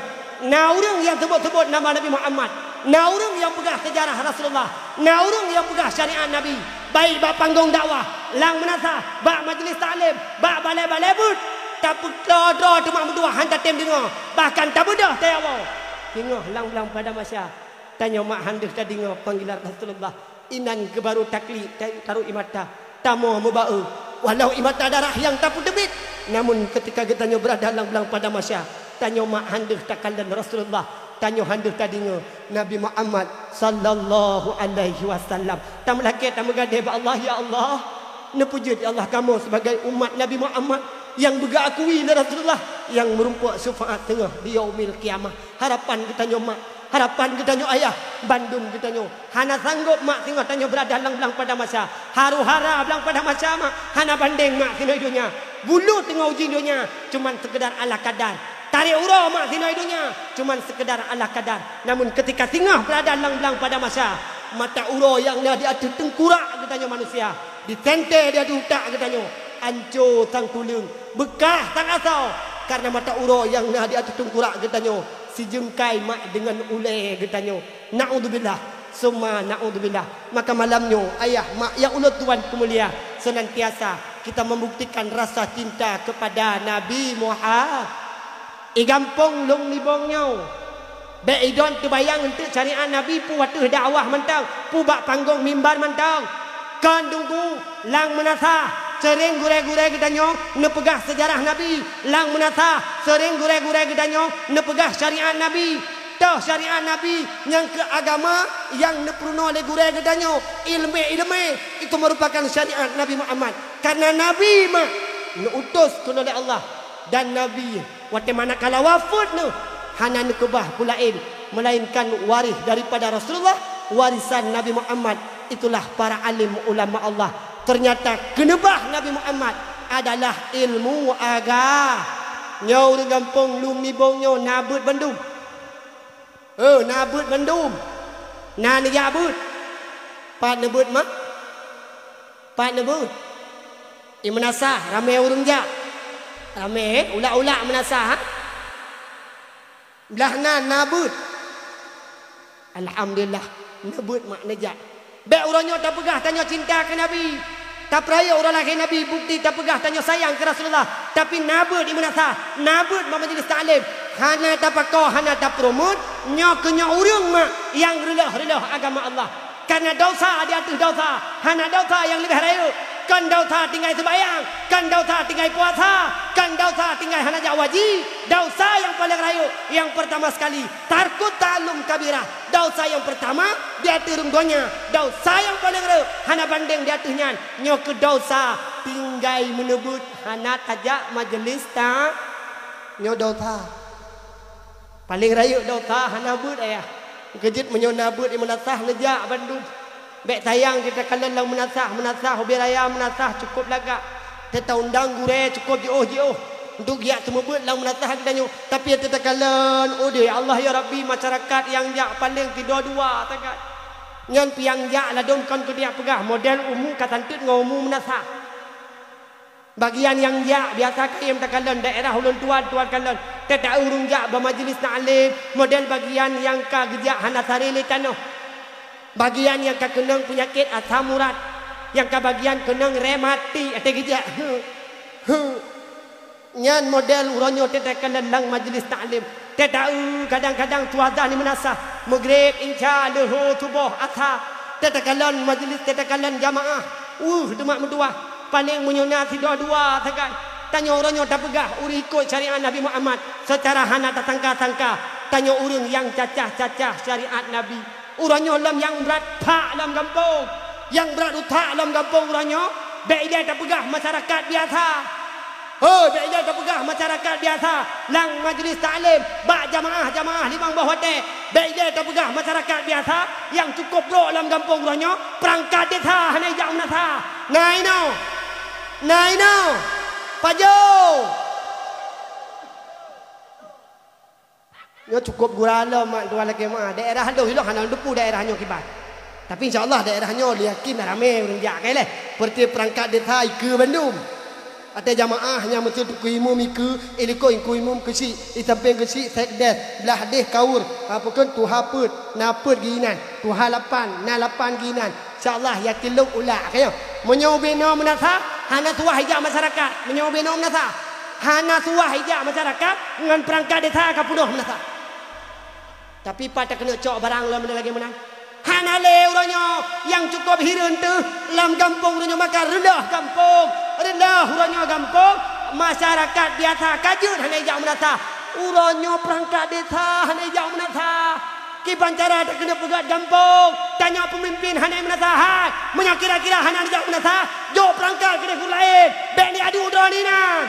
na ureuëng nyang seubot-seubot nama Nabi Muhammad, na ureuëng nyang peugah seujarah Rasulullah, na ureuëng nyang peugah syariat Nabi, baik bak panggong dakwah, lam meunasah, bak majlis taklim, bak balée-balée beuet, tapeudroe-droe teuma meutuah han tatem deungoe, bahkan tabeudôh tayawoe. Singoh lam blang padang mahsyar, tanyoe mak han deuh tadeungoe panggilan Rasulullah. Inan keuh barô taklik ta-, taruek ie mata, tamoe meuba-e. Walau ie mata darah nyang tapeuteubiet, namun keutika geutanyoe beurada lam blang padang mahsyar, tanyoe mak han deuh takalon Rasulullah, tanyoe han deuh tadeungoe Nabi Muhammad sallallahu alaihi wasallam. Tameulakée tameugadée bak Allah, "Ya Allah, neupeujeuet ya Allah kamoe sibagai umat Nabi Muhammad nyang beugeuakui lé Rasulullah, nyang meurumpok syeufaat teungoh di Yaumil Qiyamah." Harapan geutanyoe mak, harapan geutanyoe ayah, bandum geutanyoe hana sanggop mak singoh tanyoe beurada lam blang padang mahsyar. Haru-hara blang padang mahsyar mak hana bandeng mak sinoe donya. Bulut teungoh uji donya cuman seukeudar ala kadar. Tarek uroe mak sinoe donya cuman seukeudar ala kadar. Namun keutika singoh beurada lam blang padang mahsyar, mata uroe nyang na di ateueh teungkurak geutanyoe manusia, diteuntée di ateueh utak geutanyoe, anco sang tuleueng, beukah sang asoe, kareuna mata uroe nyang na di ateueh teungkurak geutanyoe sijeungkai mak deungon ulée geutanyoe. Naudzubillah, summa naudzubillah. Maka malam nyoe, ayah, mak nyang ulôn tuan peumulia, senantiasa kita membuktikan rasa cinta kepada Nabi Muhammad. I gampông Lung Nibong nyoe, bék idon teubayang eunteuk syariat Nabi peue ateueh dakwah mantong, peue bak panggong mimbar mantong. Kon teungku, lam meunasah seuring gurée-gurée geutanyoe neupeugah seujarah Nabi, lam meunasah seuring gurée-gurée geutanyoe neupeugah syariat Nabi. Toh syariat Nabi nyang keu agama nyang neupeurunoe lé gurée geutanyoe, iéleumé-iéleumé, itu meurupakan syariat Nabi Muhammad. Kareuna Nabi mak neuutus keunoe lé Allah, dan Nabi watée manakala wafeuet neuh hana neukeubah peue laén meulainkan waréh daripada Rasulullah, warisan Nabi Muhammad, itulah para alim ulama Allah. Teunyata keuneubah Nabi Muhammad adalah ilmu aga. Nyoe ureuëng gampông Lung Nibong nyoe na beuet bandum. Eh, na beuet bandum. Na neujak beuet. Pat neubeuet mak? Pat neubeuet? I meunasah ramé ureuëng jak. Ramé, ulak-ulak meunasah, ha? Blah nan na beuet. Alhamdulillah, neubeuet mak neujak. Bék uroe nyoe tapeugah tanyoe cinta keu Nabi, tapeurayeuk uroe lahé Nabi, bukti tapeugah tanyoe sayang keu Rasulullah, tapi na beuet i meunasah, na beuet bak majelis taklim, hana tapakoe, hana tapeureumeun, nyoe keuh nyoe ureuëng mak nyang reuloh-reuloh agama Allah. Kareuna desya di ateueh desya, hana desya nyang leubeh rayeuk. Kon desya tinggai seumayang, kon desya tinggai puasa, kon desya tinggai hana jak haji. Desya nyang paleng rayeuk, nyang peurtama sekali, tarkut ta'allum kabirah. Desya nyang peurtama di ateueh rhueng donya, desya nyang paleng rayeuk hana bandeng di ateueh nyan, nyoe keuh desya tinggai meuneubeuet hana tajak majelis ta-, nyoe desya. Paleng rayeuk desya hana beuet ayah. Keujeuet meunyoe na beuet di meunasah neujak bandum. Bék sayang teukalon lam meunasah, meunasah ubé raya, meunasah cukôp lagak. Teuta undang gurée cukôp jiôh-jiôh untuk jak seumeubeuet lam meunasah geutanyoe. Tapi teukalon, oh deh Allah ya Rabbi, masyarakat nyang jak paleng sidroe dua sagai. Nyan pih nyang jak ladôm kon keudiak peugah model umu ka santeuet ngon umu meunasah. Bagian nyang jak biasa kayém takalon daerah ulôn tuan, tuan kalon. Teuta ureuëng jak bak majelis taklim, model bagian nyang ka geujak hana saré lé tanoh. Bagian nyang ka keunong peunyakét asam urat, nyang ka bagian keunong rematik até geujak. Nyan model uroe nyoe teuta kalon lam majelis taklim. Teuta, eu, kadang-kadang tuha dah ni meunasah, Maghrib, Isya, Leuhô, Suboh, Asha. Teuta kalon majelis, teuta kalon jamaah. Uh, deumat meutuwah. Paleng meunyoe na sidroe dua sagai. Tanyoe uroe nyoe tapeugah ureuëng ikot syariat Nabi Muhammad seucara hana tasangka-sangka. Tanyoe ureuëng nyang cacah-cacah syariat Nabi. Uroe nyoe lom nyang brat phak lam gampông. Nyang brat utak lam gampông uroe nyoe, bék ilée tapeugah masyarakat biasa. Hoi, bék ilée tapeugah masyarakat biasa. Lam majelis taklim, bak jamaah-jamaah limong boh watée, bék ilée tapeugah masyarakat biasa. Nyang cukôp brok lam gampông uroe nyoe, peurangkat desa hana ijak meunasah. Na inoe. Na inoe. Pajoh. Nyoe cukôp gura lom mak tuan lakée meuah. Daerah lôn ilong hana lôn teupeu daerah nyoe kiban. Tapi insya Allah daerah nyoe lôn yakin ramé ureuëng jak, ka ilée. Seperti peurangkat desa ikeue bandum. Até jamaah nyang meuseue teungku imum ikeue, ilikot teungku imum keuchik, isampéng keuchik sekdes, blah deh kaur, ha, peue kheun tuha peuet, na peuet geuinan, tuha lapan, na lapan geuinan. Insya Allah yakin lôn ulak, ka nyoe. Meunyoe ubé noe meunasah, hana suwah ijak masyarakat. Meunyoe ubé noe meunasah, hana suwah ijak masyarakat ngon peurangkat desa ka peunoh meunasah. Tapi pat takeuneuk cok barang lom lagée meunan. Hana lé uroe nyoe nyang cukôp hireuen teuh lam gampông uroe nyoe maka reuloh gampông. Reuloh uroe nyoe gampông, masyarakat biasa ka jeuet hana ijak meunasah. Uroe nyoe peurangkat desa hana ijak meunasah. Kiban cara takeuneuk peugét gampông, tanyoe peumimpin hana meunasah hai. Meunyoe kira-kira hana neujak meunasah, jok peurangkat keudeh ureuëng laén. Bék neuadu droeneuh inan.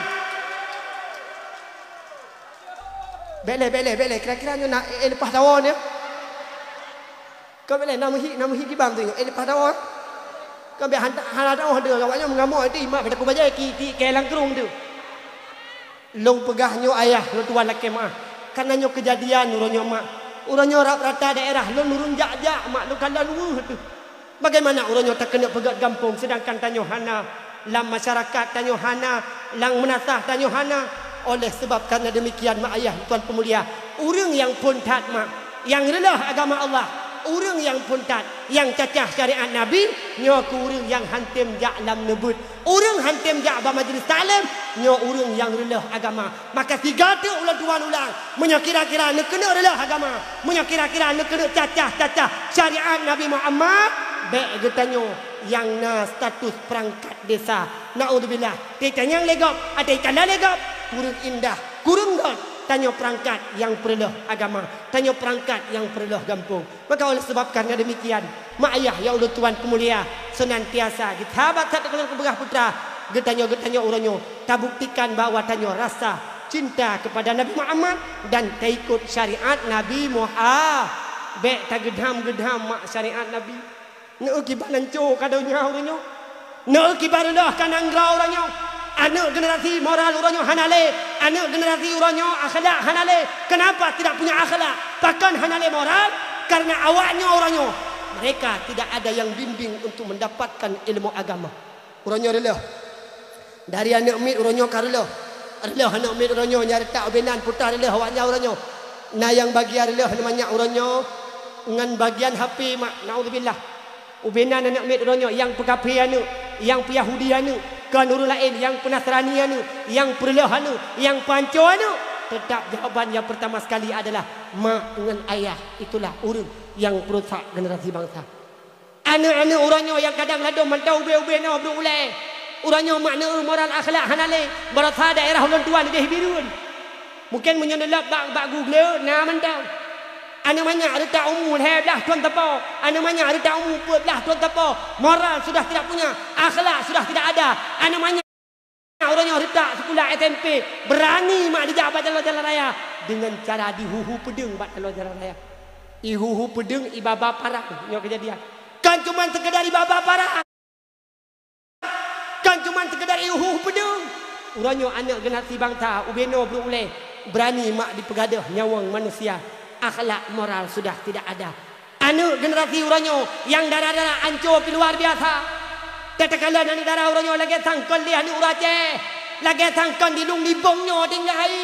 Bék lé, bék lé, bék lé. Kira-kira nyoe na, eh, eh, leupah dawa nyoe. Ka bék lé, na meuhi, na meuhi gibang tu nyoe. Eh, leupah dawa. Ka bék han-, hana dawa deuh. Awak nyoe meungamok di mak, bak takue bajée ki, ki, kée lam krueng tu. Lôn peugah nyoe ayah, lôn tuan lakée meuah. Kareuna nyoe keujadian uroe nyoe mak. Uroe nyoe rab-, rata daerah lôn ureuëng jak-jak mak, lôn kalon weueh teuh. Bagaimana uroe nyoe takeuneuk peugét gampông, seudangkan tanyoe hana, lam masyarakat tanyoe hana, lam meunasah tanyoe hana? Oleh seubab kareuna deumikian, mak ayah tuan peumulia, ureuëng nyang phon that mak, nyang reuloh agama Allah, ureuëng nyang phon that, nyang cacah syariat Nabi, nyoe keuh ureuëng nyang han tem jak lam neubeuet. Ureuëng han tem jak bak majelis taklim, nyoe ureuëng nyang reuloh agama. Maka siga teuk ulôn tuan ulang, meunyoe kira-kira neukeuneuk reuloh agama, meunyoe kira-kira neukeuneuk cacah-cacah syariat Nabi Muhammad, bék geutanyoe nyang na status peurangkat desa. Naudzubillah. Teuka nyang lé gob, até ikan lé gob, kureueng indah, kureueng göt. Tanyoe peurangkat nyang peureuloh agama, tanyoe peurangkat nyang peureuloh gampông. Maka oleh sebab karena demikian, mak ayah nyang ulôn tuan keumulia, senantiasa geusahabat that deungon keupeugah putra, geutanyoe, geutanyoe uroe nyoe tabuktikan bahwa tanyoe rasa cinta kepada Nabi Muhammad dan taikot syariat Nabi Muhammad. Bék tageudham-geudham mak syariat Nabi. Neu kiban anco ka donya uroe nyoe. Neu kiban reuloh ka nanggroe uroe nyoe. Aneuëk generasi moral uroe nyoe hana lé. Aneuëk generasi uroe nyoe akhlak hana lé. Kenapa tidak punya akhlak? Pakon hana lé moral? Karena awak nyoe uroe nyoe, mereka tidak ada yang bimbing untuk mendapatkan ilmu agama. Uroe nyoe reuloh. Dari aneuëk miet uroe nyoe ka reuloh. Reuloh aneuëk miet uroe nyoe nyang reutak ubé nan putra reuloh awak nyan uroe nyoe. Na nyang bagian reuloh manyak uroe nyoe ngon bagian H P mak. Naudzubillah. Ubé nan aneuëk miet uroe nyoe nyang peukafé aneuëk, nyang peuyahudi aneuëk, kon ureuëng laén nyang peunasrani aneuëk, nyang peureuloh aneuëk, nyang panco aneuëk, tetap jawaban nyang pertama sekali adalah mak ngon ayah. Itulah ureuëng nyang peurusak generasi bansa. Aneuk-aneuk uroe nyoe nyang kadang ladom mantong ubé-ubé noe brok ulée. Uroe nyoe mak neueu moral akhlak hana lé, barosa daerah ulôn tuan di Bireuen. Mungken meunyoe neulab bak, bak Google na mantong. Aneuk manyak reutak umu lhée blaih thon teupô, aneuk manyak reutak umu peuet blaih thon teupô, moral sudah tidak punya, akhlak sudah tidak ada. Aneuk manyak uroe nyoe reutak sikula S M P, beurani mak dijak bak jalan-jalan raya deungon cara dihuhu peudeueng bak jalan-jalan raya. Ihuhu peudeueng, ibaba parang, nyoe keujadian. Kon cuman sekedar ibaba parang. Kon cuman sekedar ihuhu peudeueng. Uroe nyoe aneuk generasi bansa ubé noe brok ulée, beurani mak dipeugadôh nyawöng manusia. Akhlak moral sudah tidak ada. Aneuk generasi uroe nyoe nyang dara-dara anco pih luar biasa. Takalon aneuk dara uroe nyoe lagée sang kon lé aneuk ureueng Aceh, lagée sang kon di lueng libong nyoe tinggai.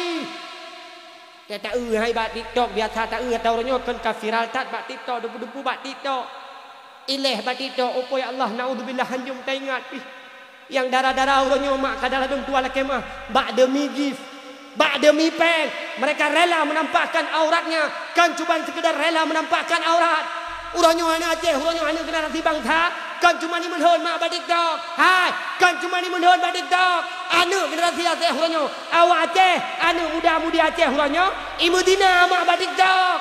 Tataeu hai bak TikTok, biasa taeu ata uroe nyoe kon ka viral that bak TikTok, debu-debu bak TikTok. Ilée bak TikTok, oh po ya Allah, naudzubillah, hanjeuet taingat pih. Nyang dara-dara uroe nyoe mak ka dara dum tuan lakée meuah, bak demi gift, bak demi péng, mereka rela menampakkan auratnya, kon cuman sekedar rela menampakkan aurat. Uroe nyoe aneuk Aceh, uroe nyoe aneuk generasi bansa, kon cuman imeulhon mak bak TikTok. Hai, kon cuman imeulhon bak TikTok. Aneuk generasi Aceh uroe nyoe, awak Aceh, aneuk muda-mudi Aceh uroe nyoe, imeuzina mak bak TikTok.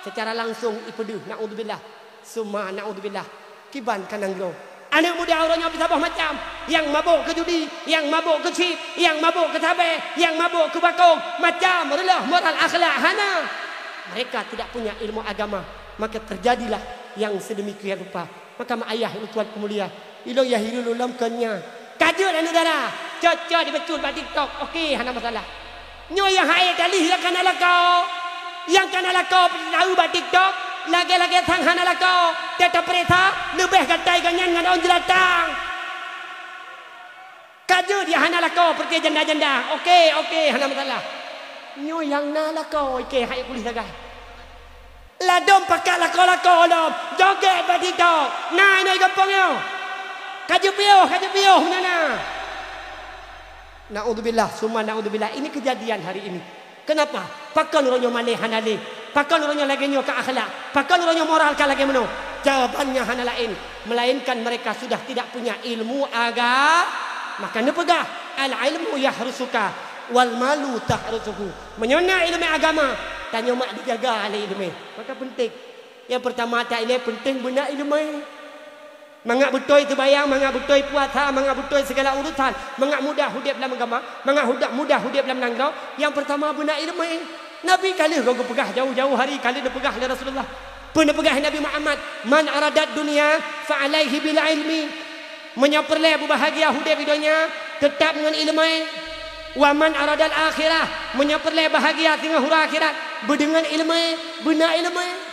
Secara langsung ipeudeuh, naudzubillah. Summa naudzubillah. Kiban ka nanggroe. Aneuk muda uroe nyoe bisaboh macam, nyang mabök keu judi, nyang mabök keu chip, nyang mabök keu sabé, nyang mabök keu bakong, macam reuloh moral akhlak hana. Mereka tidak punya ilmu agama, maka terjadilah yang sedemikian rupa. Maka mak ayah ulôn tuan peumulia, ilôn yah hireuen lôn lom kon nyan. Ka jeuet aneuk dara, cocok dibacut bak TikTok, oke, hana masalah. Nyoe nyang hai talih nyang kana lakoe. Nyang kana lakoe peunaeu bak TikTok, lagée-lagée sang hana lakoe. Teutab peuriksa, leubeh gatai geuh nyan ngon ôn jeulatang. Ka jeuet nyang hana lakoe peureulée janda-janda. Oke, oke, hana masalah. Nyoe nyang na lakoe, ikée hai kulit sagai. Ladom pakat lakoe-lakoe lom, jogét bak TikTok. Na inoe gampông nyoe. Ka jipiôh, ka jipiôh meunan na. Naudzubillah, summa naudzubillah. Ini kejadian hari ini. Kenapa? Pakon uroe nyoe malée hana lé? Pakon uroe nyoe lagée nyoe keu akhlak? Pakon uroe nyoe moral ka lagée meunoe? Jawabannya hana laén, melainkan mereka sudah tidak punya ilmu aga-, maka neupeugah, "Al-ilmu yahrusuka, wal malu tahrusuhu." Meunyoe na ileumé agama, tanyoe mak dijaga lé ileumé. Maka penting. Nyang peurtama that ilée penting beuna ileumé. Mangat beutôi seumayang, mangat beutôi puasa, mangat beutôi sigala urusan, mangat mudah udeb lam agama, mangat huda-, mudah udeb lam nanggroe, nyang peurtama beuna ileumé. Nabi ka lheueh geupeugah jauh-jauh hari ka lheueh neupeugah lé Rasulullah. Peue neupeugah Nabi Muhammad, "Man aradad dunya fa alaihi bil ilmi." Meunyoe peureulée beubahagia udeb di donya, teutab ngon ileumé. "Wa man aradal akhirah," meunyoe peureulée bahagia singoh uroe akhirat, beudeungon ileumé, beuna ileumé.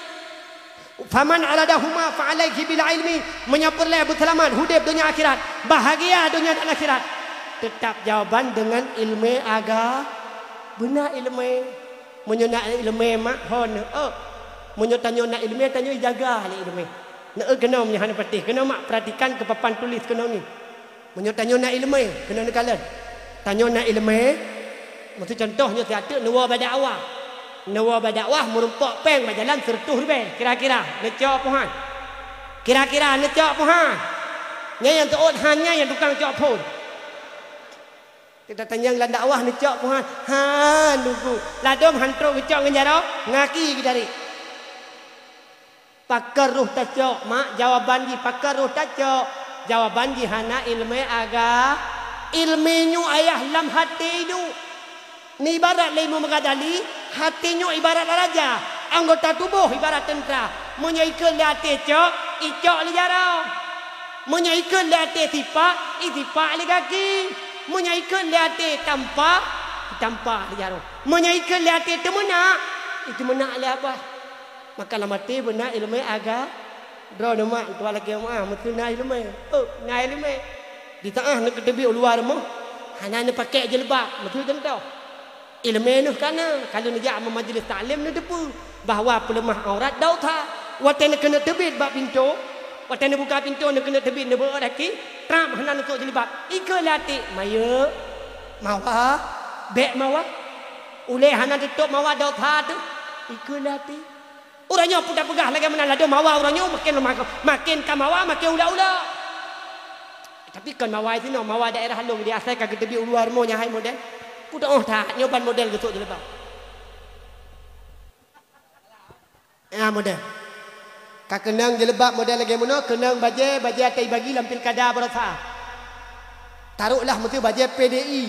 "Faman aradahuma fa alaihi bil ilmi," meunyoe peureulée beuseulamat udeb donya akhirat, bahagia donya dan akhirat, teutab jawaban deungon ileumé aga-, beuna ileumé. Meunyoe na ileumé mak, ho neueu. Meunyoe tanyoe na ileumé, tanyoe ijaga lé ileumé. Neueu keunoe meunyoe hana patéh, keunoe mak perhatikan keu papan tuléh keunoe nyoe. Meunyoe tanyoe na ileumé, keunoe neukalon. Tanyoe na ileumé, meusi contoh nyoe siat teuk neuwoe bak dakwah. Neuwoe bak dakwah meurumpok péng bak jalan seureutôh ribée, kira-kira neucok puhan. Kira-kira neucok puhan. Nyan nyang teuôt han nyan nyang tukang cok phon. Kita tanyong lam dakwah neucok puhan, ha, nunggu. Ladom han trok geucok ngon jaroe, ngaki geudarék. Pakon roh tacok, mak, jawaban jih pakon roh tacok. Jawaban jih hana ileumé aga-, ileumé nyoe ayah lam haté nyoe. Ni ibarat lé Imam Ghazali, haté nyoe ibarat raja, anggota tuboh ibarat teuntra. Meunyoe ikheun lé até cok, icok lé jaroe. Meunyoe ikheun lé até sipak, isipak lé gaki. Meunyoe ikheun lé até tampa, itampa lé jaroe. Meunyoe ikheun lé até teumeunak, iteumeunak lé abah. Maka lam até beuna ileumé aga-, droeneuh mak, tuan lakée meuah, meuteuna ileumé. Oh, na ileumé. Di taáh neukeuteubiet u luwa rumoh, hana neupaké jilbab, meuteuna teuntô. Ileumé neuh kana, ka lheueh neujak meumajlis taklim neuteupeue bahwa peuleumah aurat dosa. Watée neukeuneuk teubiet bak pintoe, watée neubuka pintoe neukeuneuk teubiet neubeuôt daki, trab hana neusok jilbab. Ikheun lé até, mayeuek, mawa, bék mawa. Ulée hana teutôb mawa dosa teuh, ikheun lé até. Uroe nyoe peue tapeugah lagée meunan, ladôm mawa uroe nyoe makin, makin ka mawa makin ulak-ulak. Tapi kon mawa sinoe, mawa daerah lôn di asai ka geuteubiet u luwa rumoh nyan hai model. Peue teuoh that nyoe ban model geusok jilbab. Ya model. Ka keunong jilbab model lagée meunoe, keunong bajée, bajée atai bagi lam pilkada baroesa. Taroklah meusti bajée P D I.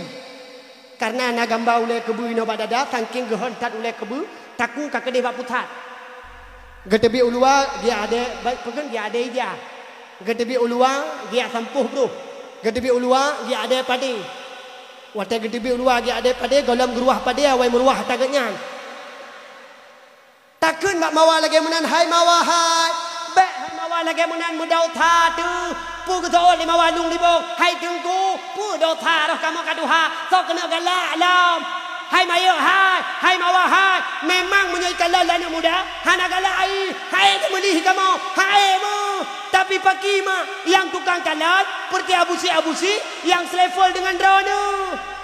Karena na gamba ulée keubeue inoe bak dada, sangking geuhon that ulée keubeue, takue ka keudeh bak pusat. Geuteubiet u luwa, geujak adé, ba-, peue kheun, geujak adé ija. Geuteubiet u luwa, geujak sampôh broh. Geuteubiet u luwa, geujak adé padé. Watée geuteubiet u luwa, geujak adé padé, gohlom geuruwah padé, awai meuruwah that geuhnyan. Takheun bak mawa lagée meunan, hai mawa hai. Bék hai mawa lagée meunan, meudesya teuh. Peue geuseuôt lé mawa lôn libong, hai teungku, peue desya roh kamoe ka tuha, soe keuneuk galak lom. Hai mayeuek hai, hai mawa hai. Memang meunyoe ikalon lé aneuëk muda, hana galak ai, hai teumeulih kamoe, hai meuh. Tapi pakri mak nyang tukang calon, peureuté abusi-abusi nyang selevel deungon droeneuh.